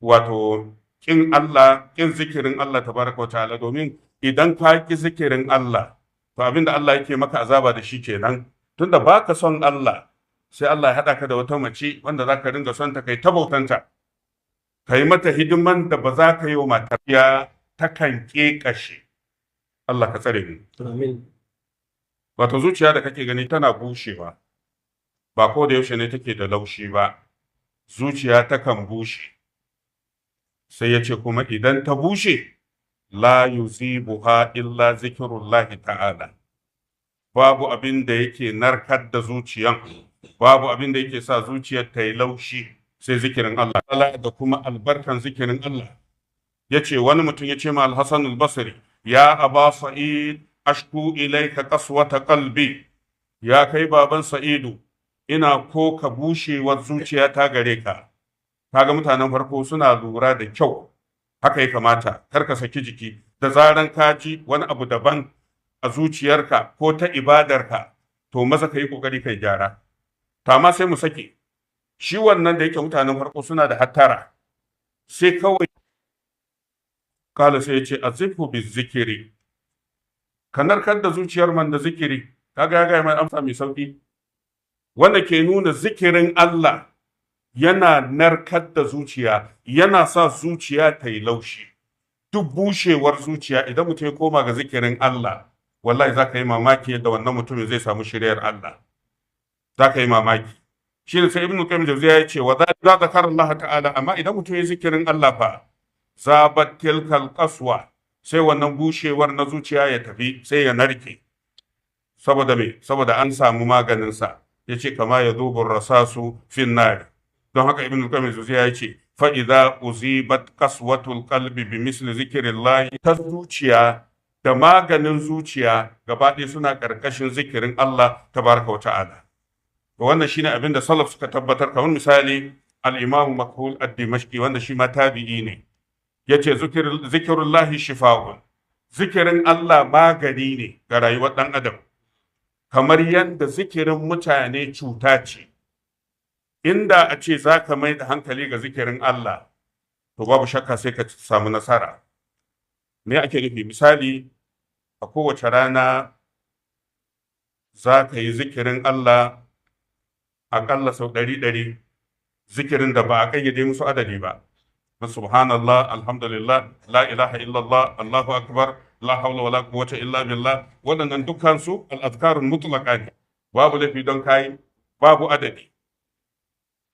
wato kin Allah, kin zikirin Allah tabaraka wata'ala, domin idan ka ki zikirin Allah, to abinda Allah yake maka azaba da shi kenan. Tunda baka son Allah, sai Allah ya haɗa ka da wata mace wanda za ka ringa son ta, kai ta bautanta, ka yi mata hidiman da ba za ka yi wa matar ya takan ƙeƙashe. Allah ka tsare mu. Amin. Wato zuciya da kake gani tana bushewa, ba ko da yaushe ne take da laushi ba, zuciya takan bushe. Sai ya ce kuma idan ta bushe, la yuzibuha illa zikirullahi ta'ala. Babu abin da yake narkar da zuciyan, babu abin da yake sa zuciyar ta yi laushi sai zikirin Allah. Allah da kuma albarkan zikirin Allah. Ya ce wani mutum ya ce ma Al-Hassan al-Basri, ya Aba Sa'id, ashku ilaika qaswata qalbi, ya kai baban Sa'idu, ina koka bushewar zuciya ta gare ka. Kaga mutanen farko suna lura da kyau, haka ya kamata, kar ka saki jiki da zaran ka ji wani abu daban a zuciyarka ko ta ibadarka, to maza ka yi kokari kai gyara. To amma sai mu sake shi wannan, da yake mutanen farko suna da hattara, sai kawai kala sai ya ce azifu bi zikiri, ka narkar da zuciyar man da zikiri. Kaga ya gaya mai amsa mai sauki, wanda ke nuna zikirin Allah yana narkar da zuciya, yana sa zuciya ta yi laushi. Duk bushewar zuciya, idan mutum ya koma ga zikirin Allah, wallahi za ka yi mamaki yadda wannan mutumin zai samu shiryar Allah. Za ka yi mamaki. Shi ne sai Ibnu Qayyim Jawziya ya ce wa za zakara Allah ta'ala, amma idan mutum ya zikirin Allah fa, zabat tilkal qaswa, sai wannan bushewar na zuciya ya tafi, sai ya narke. Saboda me? Saboda an samu maganin sa. Yace kama ya zubur rasasu fin nar. Don haka Ibnu Qayyim Jawziya ya ce fa idza uzibat qaswatul qalbi bi misli zikrillah, ta zuciya da maganin zuciya gaba ɗaya suna ƙarƙashin zikirin Allah tabaraka wa ta'ala. Wannan shine abin da salaf suka tabbatar, kamar misali al-Imam Makhul ad-Dimashqi, wanda shi ma tabi'i ne, yace zikirullahi shifa'un, zikirin Allah magani ne ga rayuwar dan adam, kamar yadda zikirin mutane cuta ce. Inda a ce za ka mai da hankali ga zikirin Allah, to babu shakka sai ka samu nasara. Me ake nufi? Misali, a kowace rana za ka yi zikirin Allah aƙalla sau 100, zikirin da ba a ƙayyade musu adadi ba. Subhanallah, alhamdulillah, la ilaha illallah, Allahu akbar, la hawla wala quwwata illa billah. Waɗannan dukkan su al-azkarun mutlaqa ne. Babu laifi don kai, babu adadi.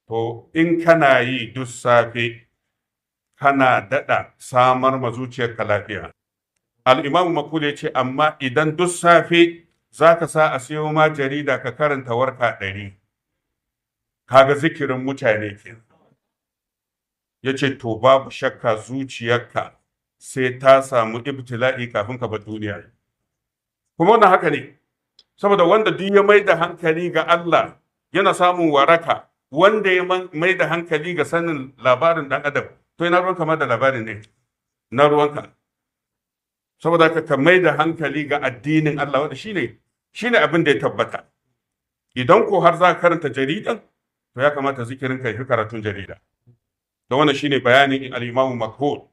To in kana yi duk safe, kana daɗa samar ma zuciyarka lafiya. Al-Imam Makul ya ce amma idan duk safe zaka sa a siyo ma jarida ka karanta warka 100, kaga zikirin mutane ke. Ya ce to babu shakka zuciyarka sai ta samu ibtila'i kafin ka bar duniya. Kuma wannan haka ne, saboda wanda duk ya mai da hankali ga Allah yana samun waraka, wanda ya mai da hankali ga sanin labarin dan adam, to ina ruwanka ma da labarin ne, na ruwanka. Saboda haka ka mai da hankali ga addinin Allah, wanda shine abin da ya tabbata. Idan ko har za ka karanta jaridan, to ya kamata zikirin ka fi karatun jarida. Da wannan shine bayanin al-Imam Makhul.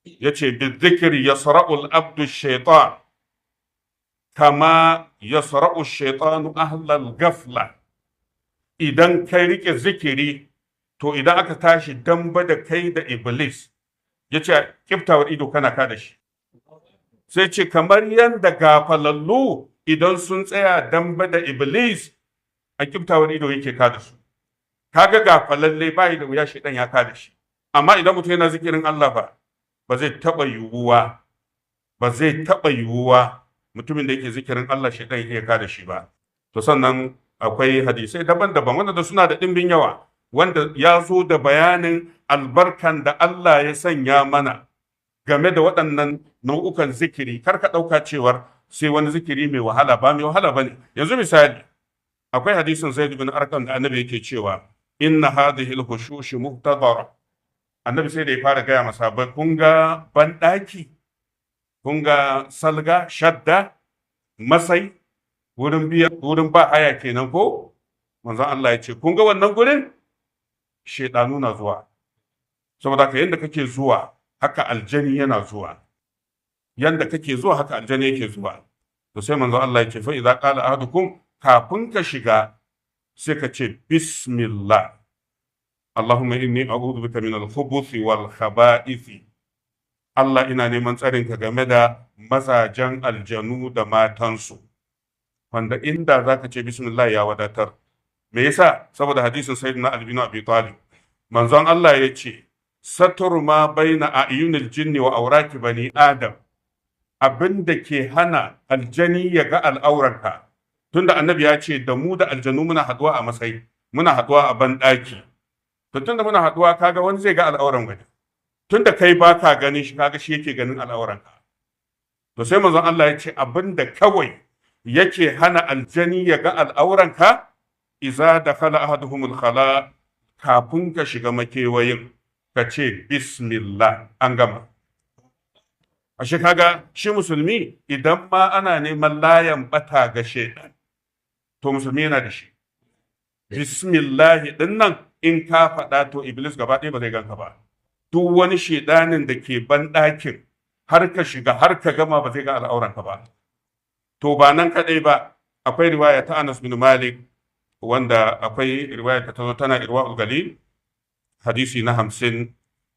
Yace bi dhikri yasra'u al-abdu ash-shaytan kama yasra'u ash-shaytanu ahla al-ghafla. Idan kai rike zikiri, to idan aka tashi damba da kai da Iblis, yace kiftawar ido kana ka da shi. Sai ce kamar yanda gafalallu idan sun tsaya damba da Iblis, a kiftawar ido yake ka da su. Kaga gafalalle bai da wuya shedan ya ka da shi. Amma idan mutum yana zikirin Allah fa, ba zai taba yiwuwa, ba zai taba yiwuwa mutumin da yake zikirin Allah shedan ya ka da shi ba. To sannan akwai hadisai daban-daban wanda suna da dimbin yawa, wanda ya zo da bayanin albarkan da Allah ya sanya mana game da waɗannan nau'ukan zikiri. Kar ka ɗauka cewar sai wani zikiri mai wahala, ba mai wahala bane. Yanzu misali, akwai hadisin Zaid bin Arqam da Annabi yake cewa inna hadhihi al-hushush muhtadara. Annabi sai da ya fara gaya masa ba, kun ga banɗaki, kun ga salga, shadda, masai, wurin biya, wurin ba haya kenan ko? Manzon Allah ya ce, kun ga wannan gurin? Shedanu na zuwa. Saboda haka yanda kake zuwa, haka aljani yana zuwa. Yanda kake zuwa, haka aljani yake zuwa. To sai manzon Allah ya ce, fa idza qala ahadukum, kafin ka shiga sai ka ce bismillah. Allahumma inni a'udhu bika min al-khubuthi wal khaba'ith. Allah, ina neman tsarinka game da mazajen aljanu da matansu. Wanda inda zaka ce bismillah ya wadatar. Me yasa? Saboda hadisin Sayyidina Ali bin Abi Talib. Manzon Allah ya ce, satru ma baina a'yunil jinni wa aurati bani Adam. Abin da ke hana aljani ya ga al'auranka. Tunda annabi ya ce da mu da aljanu muna haduwa a matsayi, muna haduwa a banɗaki. To tunda muna haduwa, kaga wani zai ga al'auran wani. Tunda kai ba ka ganin shi, kaga shi yake ganin al'auranka. To sai manzon Allah ya ce abin da kawai yake hana aljani ya ga al'auranka, iza dakhala ahaduhumul khala, kafin ka shiga makewayin ka ce bismillah, an gama. Ashe kaga shi musulmi idan ma ana neman layan bata ga shedan, to musulmi yana da shi. Bismillahi din nan in ka faɗa, to iblis gaba ɗaya ba zai ganka ba. Duk wani shedanin da ke banɗakin, har ka shiga har ka gama, ba zai ga al'auranka ba. To ba nan kaɗai ba, akwai riwaya ta Anas bin Malik, wanda akwai riwaya ta zo tana Irwa'ul Galil, hadisi na 50,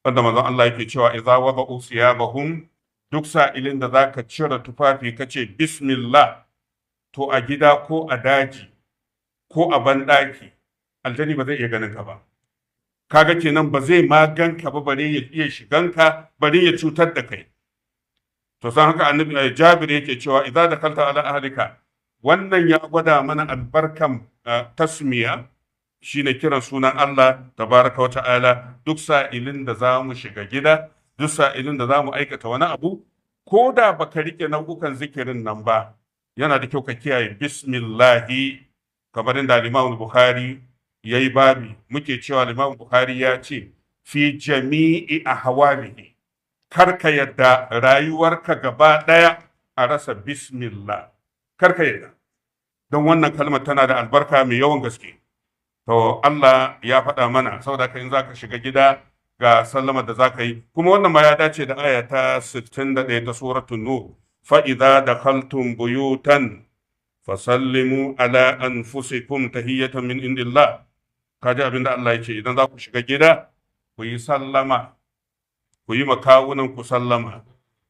wanda manzon Allah yake cewa idza wada'u siyabahum, duk sa'ilin da zaka cire tufafi kace bismillah, to a gida ko a daji ko a banɗaki, aljani ba zai iya ganin ka ba. Kaga kenan ba zai ma ganka ba, bare ya iya shiganka, bare ya cutar da kai. To san haka annabi Jabir yake cewa idza dakalta ala ahlika. Wannan ya gwada mana albarkan tasmiya, shine kiran sunan Allah tabaraka wa ta'ala duk sa'ilin da za mu shiga gida, duk sa'ilin da za mu aikata wani abu. Ko da baka rike nau'ukan zikirin nan ba, yana da kyau ka kiyaye bismillahi, kamar inda Imam Bukhari yayi babi. Muke cewa Imam Bukhari ya ce fi jami'i ahwalihi, kar ka yadda rayuwarka gaba ɗaya a rasa bismillah, kar ka yadda, don wannan kalmar tana da albarka mai yawan gaske. To Allah ya faɗa mana, saboda haka in zaka shiga gida ga sallama da zaka yi. Kuma wannan ma ya dace da aya ta 61 ta suratul Nur, fa idza dakhaltum buyutan fasallimu ala anfusikum tahiyatan min indillah. Kaji abin da Allah ya ce, idan za ku shiga gida ku yi sallama, ku yi makawunan ku sallama.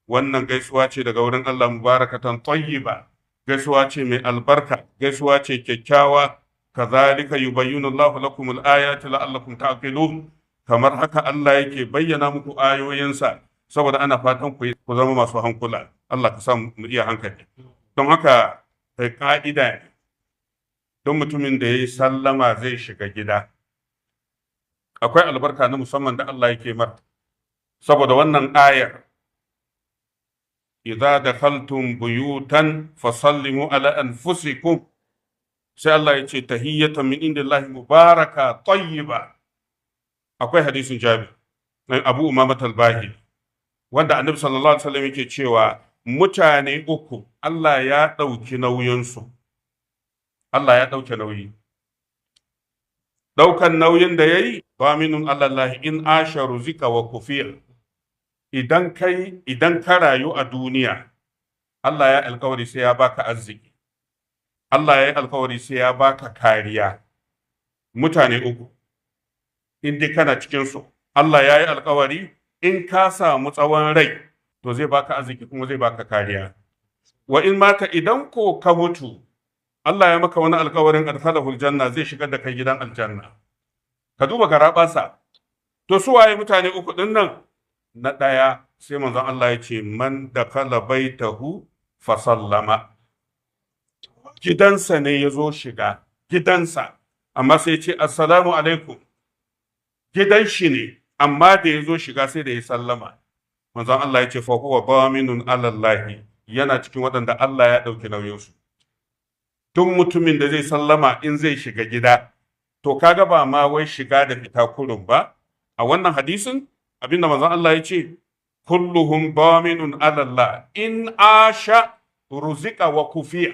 Wannan gaisuwa ce daga wurin Allah, mubarakatan tayyiba, gaisuwa ce mai albarka, gaisuwa ce kyakkyawa. Kazalika yubayyinu Allahu lakum al-ayati la'allakum ta'qilun. Kamar haka Allah yake bayyana muku ayoyinsa, saboda ana fatan ku zama masu hankula. Allah ka sa mu iya hankali. Don haka kai ka'ida ne, don mutumin da ya yi sallama zai shiga gida, akwai albarka na musamman da Allah yake mar, saboda wannan ayar, idza dakhaltum buyutan fasallimu ala anfusikum. Sai Allah ya ce tahiyyatan min indillahi mubaraka tayyiba. Akwai hadisin Jabir, Abu Umama al-Bahili, wanda Annabi sallallahu alaihi wasallam yake cewa mutane uku Allah ya ɗauki nauyinsu. Allah ya ɗauke nauyi. Ɗaukan nauyin da ya yi, daminun alallahi in asha ruzika wa kufiya. Idan kai, idan ka rayu a duniya, Allah ya alkawari sai ya baka arziki. Allah ya yi alkawari sai ya baka kariya. Mutane uku, in dai kana cikinsu, Allah ya yi alkawari in ka samu tsawon rai, to zai baka arziki kuma zai baka kariya. Wa in mata, idan ko ka mutu, Allah ya maka wani alkawarin adkhalahul janna, zai shigar da kai gidan aljanna. Ka duba garaɓasa. To su waye mutane uku din nan? Na ɗaya, sai manzon Allah ya ce man dakhala baitahu fa sallama. Gidansa ne ya zo shiga, gidansa, amma sai ya ce assalamu alaikum. Gidan shi ne, amma da ya zo shiga sai da ya sallama. Manzon Allah ya ce fa huwa daminun alallahi, yana cikin waɗanda Allah ya ɗauki nauyinsu. Duk mutumin da zai sallama in zai shiga gida, to kaga ba ma wai shiga da fita kurun ba, a wannan hadisin. Abinda manzon Allah ya ce, kulluhum daminun ala Allah in asha ruzika wa kufiya.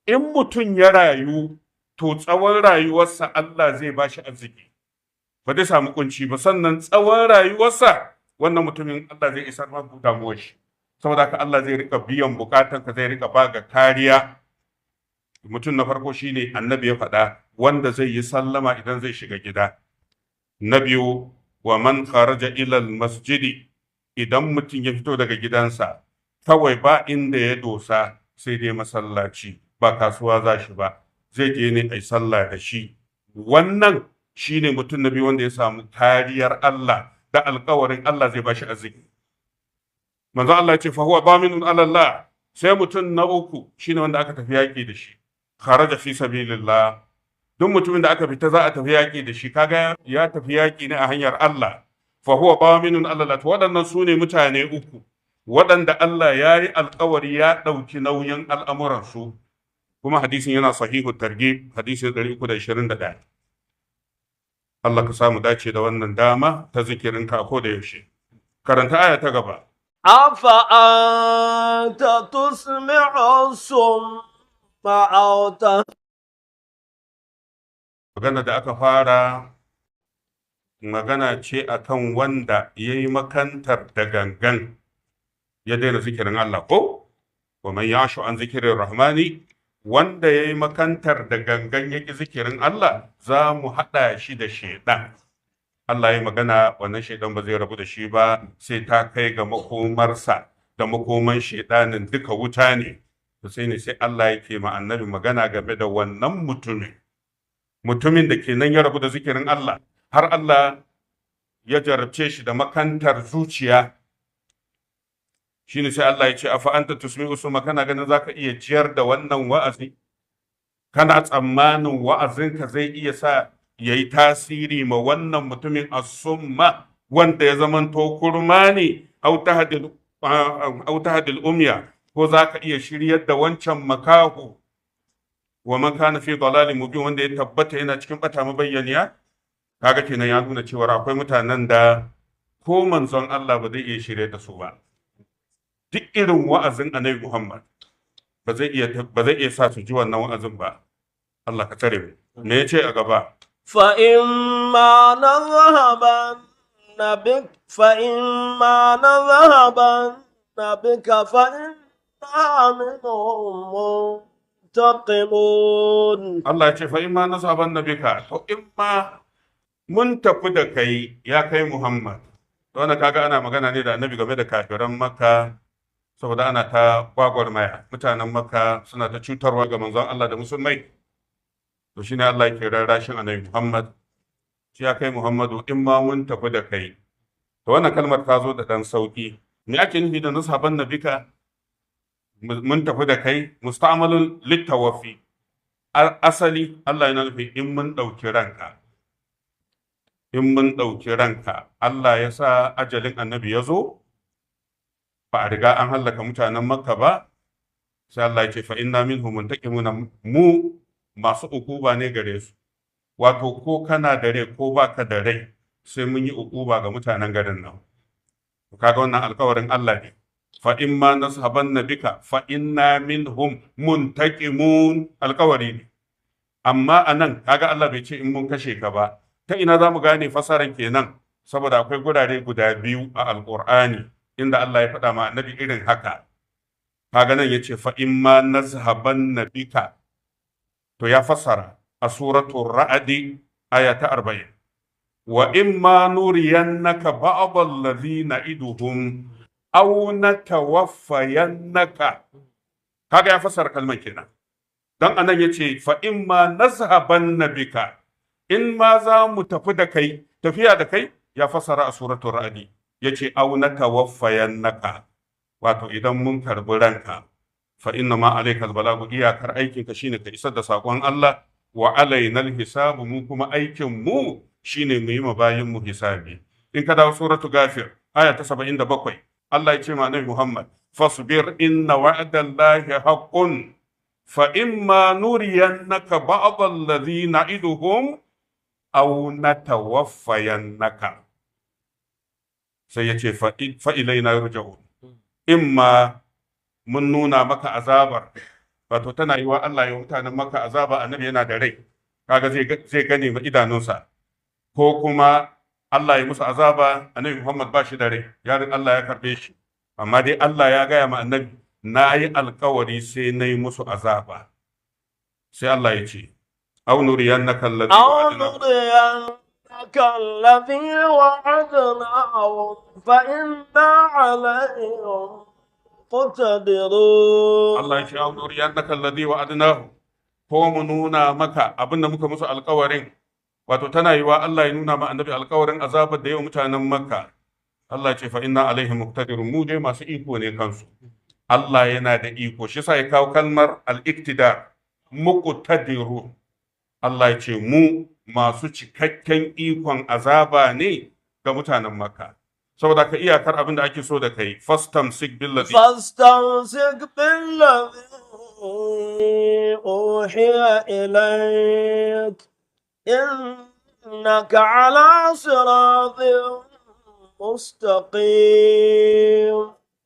In mutum ya rayu, to tsawon rayuwarsa Allah zai bashi arziki. Ba zai samu kunci ba, sannan tsawon rayuwarsa wannan mutumin Allah zai isar maka damuwar shi. Saboda haka Allah zai rika biyan bukatanka, zai rika baka kariya. Mutum na farko shine annabi ya faɗa, wanda zai yi sallama idan zai shiga gida. Na biyu, wa man kharaja ila masjidi, idan mutum ya fito daga gidansa kawai ba inda ya dosa sai dai masallaci, ba kasuwa za shi ba, zai je ne ai sallah da shi. Wannan shine mutum na biyu wanda ya samu kariyar Allah da alkawarin Allah zai bashi arziki. Manzo Allah ya ce fa huwa daminun ala Allah. Sai mutum na uku shine wanda aka tafi yaki da shi, kharaja fi sabilillah. Duk mutumin da aka fita za a tafi yaki da shi, kaga ya tafi yaki ne a hanyar Allah. Fa huwa daminun ala Allah. To waɗannan su ne mutane uku waɗanda Allah ya yi alkawari ya ɗauki nauyin al'amuransu. Kuma hadisin yana sahihu targhib, hadisin 321. Allah ka samu dace da wannan dama ta zikirinka a koda yaushe. Karanta aya ta gaba. أفأنت تسمع الصم أو Magana da aka fara magana ce akan wanda ya yi makantar da gangan ya daina zikirin Allah ko? Wa man yashu an zikirin rahmani, wanda ya yi makantar da gangan ya ƙi zikirin Allah, za mu haɗa shi da shaiɗan. Allah ya magana wannan shaiɗan ba zai rabu da shi ba sai ta kai ga makomarsa da makoman shaiɗanin duka wuta ne. To sai ne sai Allah yake ma annabi magana game da wannan mutumin. Mutumin da kenan ya rabu da zikirin Allah har Allah ya jarabce shi da makantar zuciya. Shine sai Allah ya ce afa anta tusmi'u suma, kana ganin zaka iya ciyar da wannan wa'azi? Kana tsammanin wa'azinka zai iya sa yayi tasiri ma wannan mutumin as-summa wanda ya zamanto kurma ne, au tahdil umya, ko zaka iya shiryar da wancan makahu, wa man kana fi dalalin mubin, wanda ya tabbata yana cikin bata mabayyaniya. Kaga kenan ya nuna cewa akwai mutanen da ko manzon Allah ba zai iya shirye da su ba. Duk irin wa'azin Annabi Muhammad ba zai iya sa su ji wannan wa'azin ba. Allah ka tsare mu. Me yace a gaba? فإما نذهبن بك فإنا منهم منتقمون. Allah ya ce fa imma nasaban bika, to imma mun tafi da kai ya kai Muhammad. To wannan kaga ana magana ne da Annabi game da kafiran Makka, saboda ana ta gwagwarmaya, mutanen Makka suna ta cutarwa ga manzon Allah da musulmai. To shine Allah yake rarrashin Annabi Muhammad, shi ya kai Muhammadu in ma mun tafi da kai. To wannan kalmar ta zo da dan sauki. Me ake nufi da nasaban nabika, mun tafi da kai? Musta'malun littawaffi. Asali Allah yana nufi in mun ɗauki ranka. In mun ɗauki ranka, Allah ya sa ajalin Annabi ya zo, ba a riga an hallaka mutanen Makka ba, sai Allah ya ce fa inna minhum muntaqimuna, mu masu ukuba ne gare su. Wato ko kana da rai ko baka da rai, sai mun yi ukuba ga mutanen garin nan. Kaga wannan alkawarin Allah ne. Fa imma nashabanna bika fa inna minhum muntaqimun, alkawari ne. Amma anan kaga Allah bai ce in mun kashe ka ba. Ta ina za mu gane fasaran kenan? Saboda akwai gurare guda biyu a Alƙur'ani inda Allah ya faɗa ma annabi irin haka. Kaga nan yace fa imma nazhabanna bika, to ya fassara a suratul ra'd aya ta 40, wa imma nuriyannaka ba'd allazi na'iduhum aw natawaffayannaka. Kaga ya fassara kalman kenan. Dan anan yace fa imma nazhabanna bika, in ma za mu tafi da kai, tafiya da kai ya fassara a suratul ra'd yace aw natawaffayannaka, wato idan mun karbi ranka, fa inna ma alayka albalagu, iyakar aikin ka shine ka isar da sakon Allah, wa alaina hisabu, mu kuma aikin mu shine mu yi ma bayin mu hisabi. In ka dawo suratu gafir aya ta 77, Allah ya ce ma Annabi Muhammad fasbir inna wa'dallahi haqqun fa imma nuriyannaka ba'd alladhi na'iduhum aw natawaffayannaka. Sai ya ce fa ilaina yurja'un. Imma mun nuna maka azabar, wato tana yi wa Allah ya mutanen maka azaba annabi yana da rai, kaga zai gane ma idanunsa, ko kuma Allah ya musu azaba annabi Muhammad ba shi da rai, yarin Allah ya karbe shi, amma dai Allah ya gaya ma annabi na yi alkawari sai na yi musu azaba. Sai Allah ya ce aw nuriyannaka alladhi أو wa'adna. نرينك الذي وعدناهم فإنا عليهم مقتدرون. Allah ya ce aw nuriyannaka alladhi wa'adnahu, ko mu nuna maka abinda muka musu alkawarin, wato tana yiwa Allah ya nuna ma annabi alkawarin azabar da yau mutanen Makka. Allah ya ce fa inna alaihim muqtadirun, mu dai masu iko ne kansu. Allah yana da iko, shi yasa ya kawo kalmar al-iktidar, muqtadirun. Allah ya ce mu masu cikakken ikon azaba ne ga mutanen Makka. Saboda ka iyakar abin da ake so da kai, fastamsik billazi فاستمسك بالذي أوحي إليك إنك على صراط مستقيم.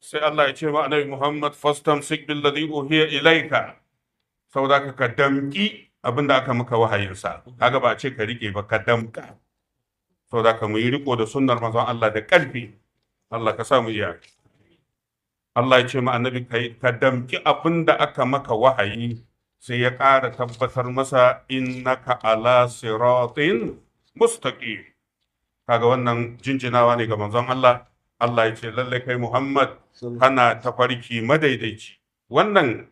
Sai Allah ya ce wa annabi Muhammad fastamsik billadhi uhiya ilaika, saboda ka damki abin da aka maka wahayinsa. Kaga ba a ce ka rike ba, ka damka. Saboda ka mu yi riko da sunnar manzon Allah da ƙarfi. Allah ka sa mu iya. Allah ya ce ma annabi kai ka damki abin da aka maka wahayi, sai ya ƙara tabbatar masa innaka ala siratin mustaqim. Kaga wannan jinjinawa ne ga manzon Allah. Allah ya ce lallai kai Muhammad kana tafarki madaidaici. Wannan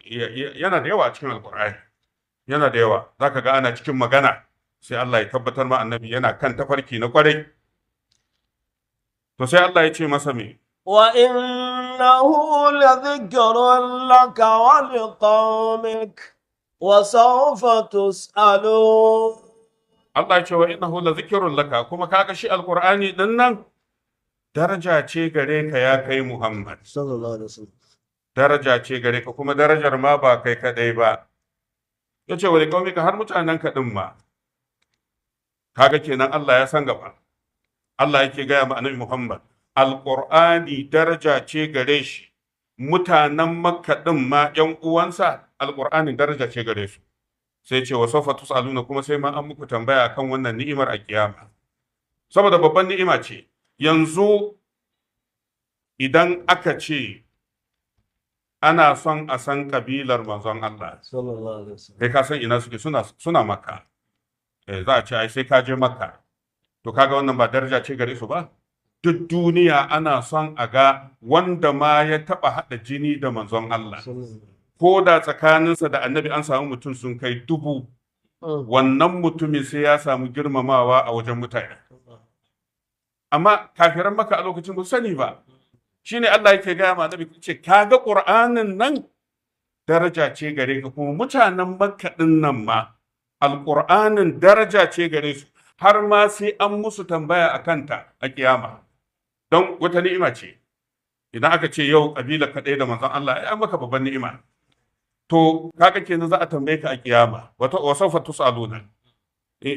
yana da yawa a cikin Alƙur'ani, yana da yawa. Zaka ga ana cikin magana sai Allah ya tabbatar ma annabi yana kan tafarki na kwarai. To sai Allah ya ce masa me? وإنه لذكر لك ولقومك وسوف تسألون. Allah ya ce wa innahu la zikrun laka, kuma kaga shi Alƙur'ani din nan daraja ce gare ka ya kai Muhammad. صلى الله عليه وسلم. Daraja ce gare ka, kuma darajar ma ba kai kadai ba. Ya ce wa liqaumika, har mutanen ka din ma. Kaga kenan Allah ya san gaba. Allah yake gaya ma annabi Muhammad Alƙur'ani daraja ce gare shi, mutanen Makka din ma ƴan uwansa Alƙur'anin daraja ce gare su. Sai ce wa sawfa tusaluna, kuma sai ma an muku tambaya akan wannan ni'imar a kiyama, saboda babban ni'ima ce. Yanzu idan aka ce ana son a san kabilar manzon Allah, صلى الله عليه وسلم, kai ka san ina suke, suna Makka. Za a ce ai sai ka je Makka. To kaga wannan ba daraja ce gare su ba. Duk duniya ana son a ga wanda ma ya taba hada jini da manzon Allah, ko da tsakaninsa da annabi an samu mutum sun kai 1000, wannan mutumin sai ya samu girmamawa a wajen mutane. Amma kafiran Makka a lokacin ba su sani ba. Shine Allah yake gaya ma annabi ce kaga Qur'anin nan daraja ce gare ka, kuma mutanen Makka din nan ma Alƙur'anin daraja ce gare su, har ma sai an musu tambaya a kanta a kiyama. Don wata ni'ima ce. Idan aka ce yau kabila kaɗai da manzon Allah, ai an maka babban ni'ima. To kaga kenan za a tambaye ka a kiyama. Wata wa sawfa tusaluna.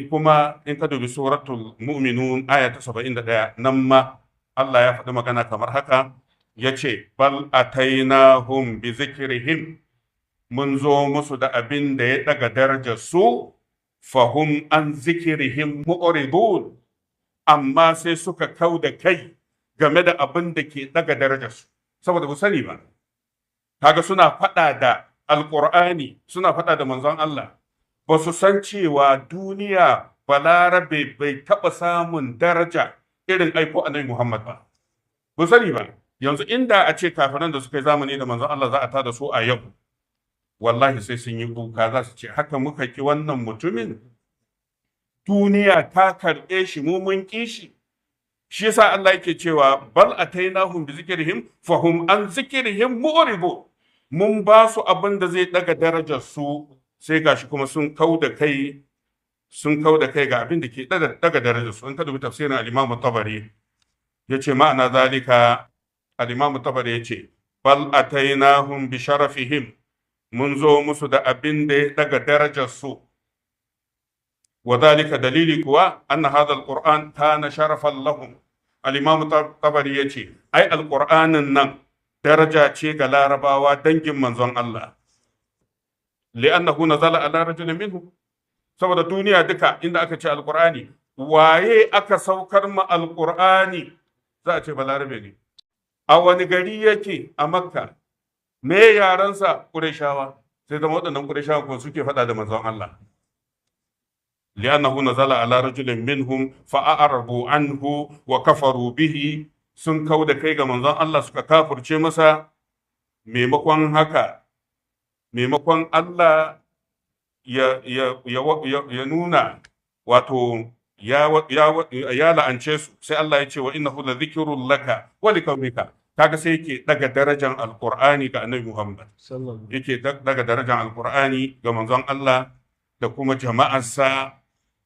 Kuma in ka dubi suratul Mu'minun aya ta 71, nan ma Allah ya faɗi magana kamar haka, ya ce bal atainahum bi zikrihim, mun zo musu da abin da ya ɗaga darajar su, fahum an zikirihim mu'ridun, amma sai suka kau da kai game da abin da ke ɗaga darajar su saboda ba sani ba. Kaga suna faɗa da Alƙur'ani, suna faɗa da manzon Allah, ba su san cewa duniya balarabe bai taɓa samun daraja irin aiko annabi Muhammad ba. Ba sani ba. Yanzu inda a ce kafiran da suka yi zamani da manzon Allah za a tada su a yau, wallahi sai sun yi kuka, za su ce haka muka ki wannan mutumin, duniya ta karɓe shi, mu mun ƙi shi. Shi yasa Allah yake cewa bal atainahum bi zikrihim fahum an zikrihim mu'ribu, mun ba su abin da zai daga darajar su, sai gashi kuma sun kau da kai, sun kau da kai ga abin da ke daga darajar su. In ka dubi tafsirin al-Imam Tabari, yace ma'ana zalika, al-Imam Tabari yace bal atainahum bi sharafihim, mun zo musu da abin da ya daga darajar su. Wa zalika, dalili kuwa, anna hadha al-Qur'an kana sharafan lahum, Al-Imam Tabari yace ai alqur'anin nan daraja ce ga larabawa dangin manzon Allah, li'annahu nazala ala rajulin minhu. Saboda duniya duka inda aka ce alqur'ani, waye aka saukar ma alqur'ani? Za a ce balarabe ne. A wani gari yake? A Makka. Me yaransa? Qurayshawa. Sai zama waɗannan Qurayshawa ko suke faɗa da manzon Allah. Li'annahu nazala ala rajulin minhum fa'arabu anhu wa kafaru bihi. Sun kau da kai ga manzon Allah, suka kafurce masa. Maimakon haka, maimakon Allah ya nuna wato ya la'ance su, sai Allah ya ce wa innahu la dhikrun laka wa liqaumika. Kaga sai yake daga darajar alqur'ani ga Annabi Muhammad, yake daga darajar alqur'ani ga manzon Allah da kuma jama'arsa.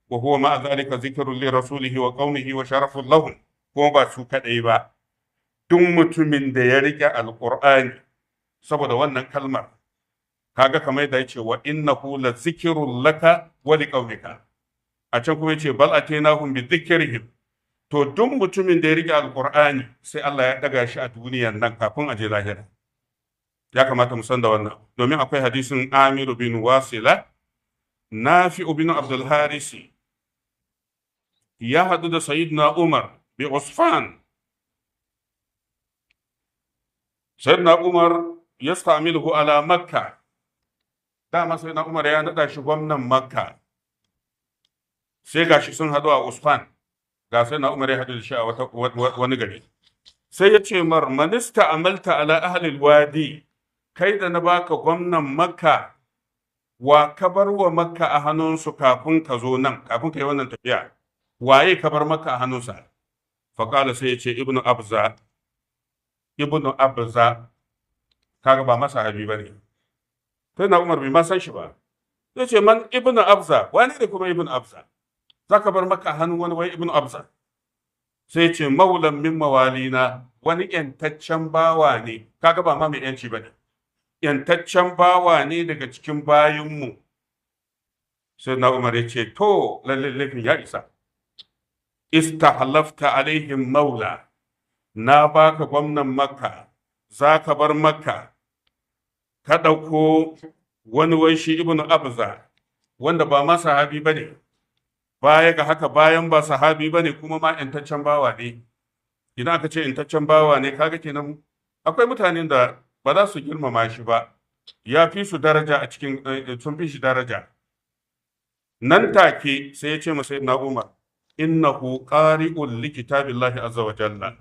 Wa huwa ma'a zalika zikrun li rasulihi wa qaumihi wa sharafun lahum. Kuma ba su kadai ba, duk mutumin da ya rike alqur'ani saboda wannan kalmar, kaga kamar yadda yace wa innahu la zikrun laka wa liqaumika, a can kuma yace bal atainahum bi dhikrihim. To duk mutumin da ya rike alqur'ani sai Allah ya daga shi a duniyar nan kafin a je lahira. Ya kamata mu san da wannan, domin akwai hadisin Amir bin Wasila, Nafi'u bin Abdul Harisi ya haɗu da Sayyidina Umar bi Usfan. Sayyidina Umar yasta'miluhu ala Makka. Dama Sayyidina Umar ya naɗa shi gwamnan Makka. Sai gashi sun haɗu a Usfan. Ga Sayyidina Umar ya haɗu da shi a wani gari. Sai ya ce mar, manista amalta ala ahlil wadi, kai da na baka gwamnan Makka, wa ka bar wa Makka a hannunsu kafin ka zo nan, kafin ka yi wannan tafiya, waye ka bar Makka a hannunsa? Faƙala, sai ya ce Ibnu Abza. Ibnu Abza, kaga ba masa habi ba ne. Sai na Umar bai ma san shi ba. Zai ce man Ibnu Abza, wani ne kuma Ibnu Abza? Za ka bar Makka a hannun wani wai Ibnu Abza? Sai ce maulan min mawalina, wani yantaccen bawa ne. Kaga ba ma mai yanci ba ne, yantaccen bawa ne daga cikin bayinmu. Sai na Umar ya ce to lalle laifin ya isa. Istahlafta alaihim maula, na baka gwamnan Makka, za ka bar Makka, ka ɗauko wani wai shi Ibnu Abza, wanda ba ma sahabi ba ne. Baya ga haka, bayan ba sahabi ba ne, kuma ma ‘yantaccen bawa ne. Idan aka ce ‘yantaccen bawa ne, kaga kenan akwai mutanen da ba za su girmama shi ba, ya fi su daraja a cikin, sun fi shi daraja. Nan take sai ya ce masa na Umar, innahu qari'un li kitabillahi azza wa jalla.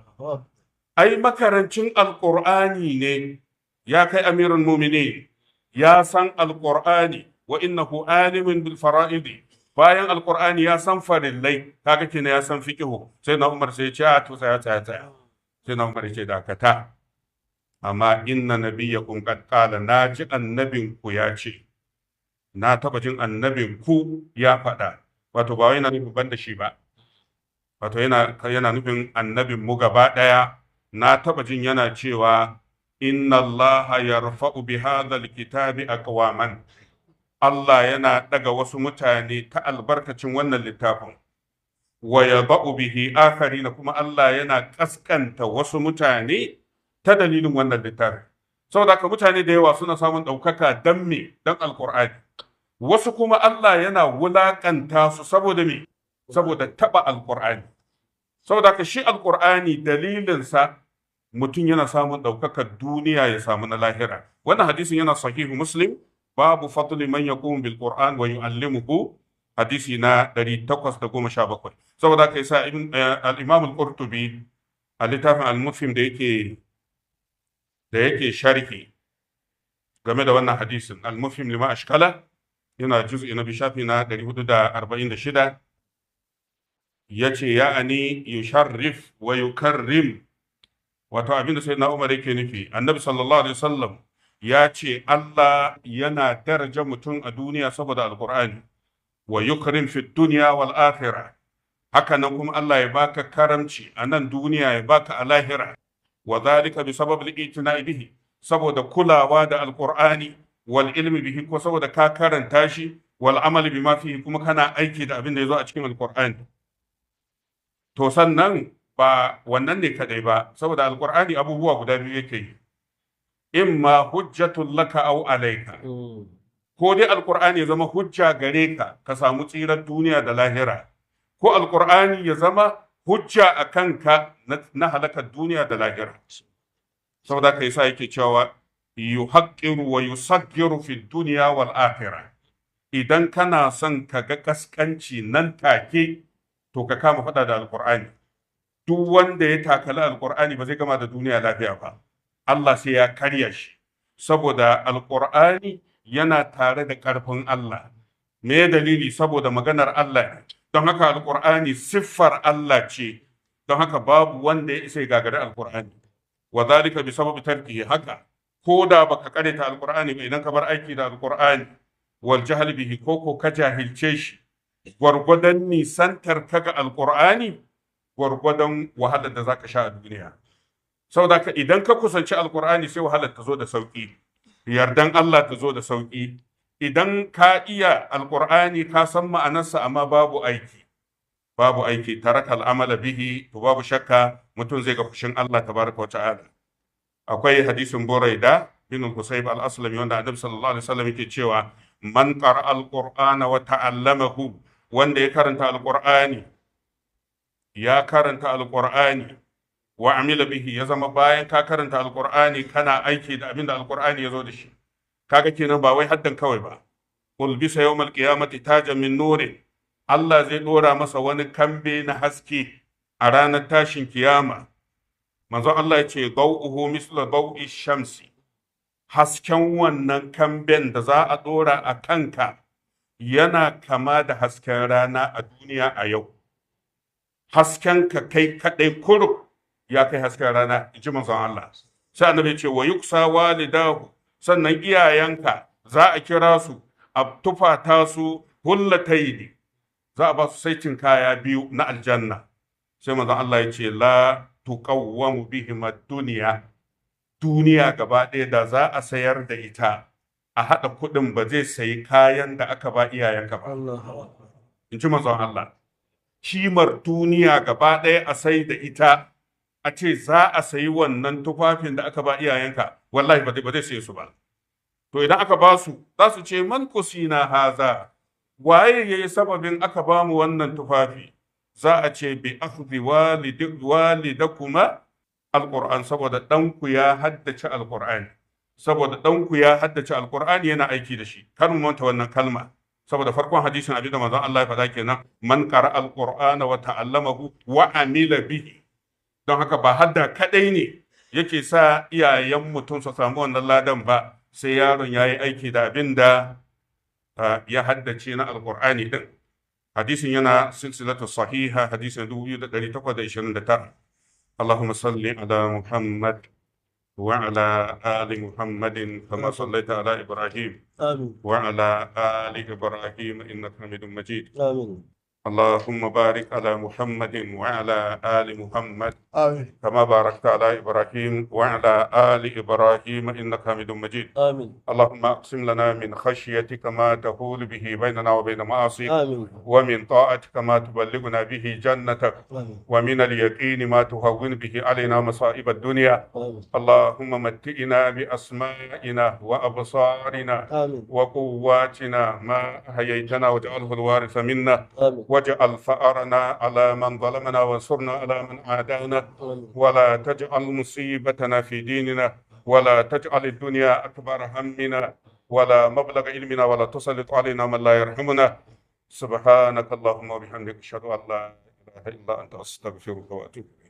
Ai makarancin alqur'ani ne, ya kai amirul mu'minin, ya san alqur'ani. Wa innahu alimun bil fara'idi, bayan alqur'ani ya san farillai, kaga kenan ya san fiqhu. Sai na Umar sai ya ce a to tsaya tsaya tsaya. Sai na Umar ya ce dakata, amma inna nabiyyakum qad qala, na ji annabin ku ya ce, na taba jin annabin ku ya faɗa. Wato ba wai yana nufin ban da shi ba, wato yana nufin annabin mu gaba ɗaya. Na taba jin yana cewa inna Allaha yarfa'u bi hadha alkitabi aqwaman, Allah yana daga wasu mutane ta albarkacin wannan littafin, wa yada'u bihi akharina, kuma Allah yana kaskanta wasu mutane ta dalilin wannan littafin. Saboda haka mutane da yawa suna samun ɗaukaka dan me? Dan alqur'ani. Wasu kuma Allah yana wulakanta su saboda me? Saboda taba alqur'ani. Saboda haka shi alqur'ani dalilinsa mutum yana samun ɗaukakar duniya, ya samu na lahira. Wannan hadisin yana Sahihu Muslim, babu fadli man yaqumu bil qur'an wa yu'allimuhu, hadisi na 817. Saboda haka yasa al-Imam al-Qurtubi a littafin al-Mufhim da yake sharhi game da wannan hadisin, al-Mufhim lima ashkala, yana juz'i na shafi na 446, yace ya'ani yusharrif wa yukarrim. Wato abinda sai na Umar yake nufi, Annabi sallallahu alaihi wasallam ya ce Allah yana daraja mutum a duniya saboda alqur'ani, wa yukrim fi dunya wal akhirah. Haka nan kuma Allah ya baka karamci a nan duniya, ya baka a lahira. Wa zalika bi sabab al-i'tina'i bihi, saboda kulawa da alqur'ani, wal ilmi bihi, ko saboda ka karanta shi, wal amali bima fihi, kuma kana aiki da abin da yazo a cikin alqur'ani. To sannan Ba wannan ne kadai ba, saboda alqur'ani abubuwa guda biyu yake yi, imma hujjatul laka aw alayka. Ko dai alqur'ani ya zama hujja gare ka, ka samu tsirar duniya da lahira, ko alqur'ani ya zama hujja a kanka na halakar duniya da lahira. Saboda ka yasa yake cewa yuhaqqiru wa yusaggiru fi dunya wal akhirah. Idan kana son ka ga kaskanci nan take, to ka kama faɗa da alqur'ani. Duk wanda ya takali alqur'ani ba zai gama da duniya lafiya ba. Allah sai ya karya shi, saboda alqur'ani yana tare da ƙarfin Allah. Me dalili? Saboda maganar Allah ne. Don haka alqur'ani siffar Allah ce, don haka babu wanda ya isa ya gagari alqur'ani. Wa zalika bi sababi tarkihi. Haka ko da baka karanta alqur'ani ba, idan ka bar aiki da alqur'ani, wal jahl bihi, ko ka jahilce shi, gwargwadon nisantar ka ga alqur'ani, gwargwadon wahalar da zaka sha a duniya. Saboda ka idan ka kusanci alqur'ani, sai wahalar ta zo da sauki, yardan Allah ta zo da sauki. Idan ka iya alqur'ani, ka san ma'anarsa, amma babu aiki, babu aiki, taraka al'amala bihi, to babu shakka mutum zai ga fushin Allah tabaraka wa ta'ala. Akwai hadisin Buraida bin Husayb al-Aslami wanda Annabi sallallahu alaihi wasallam yake cewa man qara al-Qur'ana wa ta'allamahu, wanda ya karanta al-Qur'ani, ya karanta al-Qur'ani wa amila bihi, ya zama bayan ka karanta al-Qur'ani kana aiki da abin da al-Qur'ani ya zo da shi. Kaga kenan ba wai haddan kawai ba. Ulbisa yawmal qiyamati tajan min nurin, Allah zai dora masa wani kambe na haske a ranar tashin kiyama. Manzon Allah ya ce dawuhu misla dawi shamsi, hasken wannan kamben da za a dora a kanka yana kama da hasken rana a duniya a yau. Hasken ka kai kadai kurum ya kai hasken rana, in ji manzon Allah. Sai annabi ya ce wa yuksa walidahu, sannan iyayenka za a kira su a tufata su hullataini, za a ba su saitin kaya biyu na aljanna. Sai manzon Allah ya ce la tuqawwamu bihim ad-dunya, duniya gaba ɗaya da za a sayar da ita a haɗa kuɗin ba zai sayi kayan da aka ba iyayenka ba, in ji manzon Allah. Kimar duniya gaba ɗaya a sai da ita a ce za a sayi wannan tufafin da aka ba iyayenka, wallahi ba zai saye su ba. To idan aka ba su, za su ce man kusina haza, waye yayi sababin aka ba mu wannan tufafi? Za a ce bi akhdhi walidakuma alquran, saboda ɗanku ya haddace alqur'ani, saboda ɗanku ya haddace alqur'ani yana aiki da shi. Kar mu manta wannan kalma, saboda farkon hadisin abin da manzon Allah ya faɗa kenan, man qara alqur'ana wa ta'allamahu wa amila bihi. Don haka ba hadda kadai ne yake sa iyayen mutum su samu wannan ladan ba, sai yaron ya yi aiki da abin da ya haddace na alqur'ani din. Hadisin yana silsilatu sahiha, hadisin 2829. Allahumma salli ala Muhammad wa ala ali Muhammadin kama sallaita ala Ibrahim آمين wa ala ali Ibrahim innaka Hamidum Majid. آمين اللهم بارك على محمد وعلى آل محمد آمين كما باركت على إبراهيم وعلى آل إبراهيم إنك حميد مجيد. آمين اللهم أقسم لنا من خشيتك ما تحول به بيننا وبين معاصيك، آمين ومن طاعتك ما تبلغنا به جنتك، آمين ومن اليقين ما تهون به علينا مصائب الدنيا. آمين اللهم متئنا بأسمائنا وأبصارنا آمين وقواتنا ما أحييتنا، واجعله الوارث منا، آمين واجعل ثأرنا على من ظلمنا، وانصرنا على من عادانا، آمين ولا تجعل مصيبتنا في ديننا، ولا تجعل الدنيا أكبر همنا ولا مبلغ علمنا، ولا تسلط علينا من لا يرحمنا. سبحانك اللهم وبحمدك، أشهد أن لا إله إلا أنت، أستغفرك وأتوب إليك.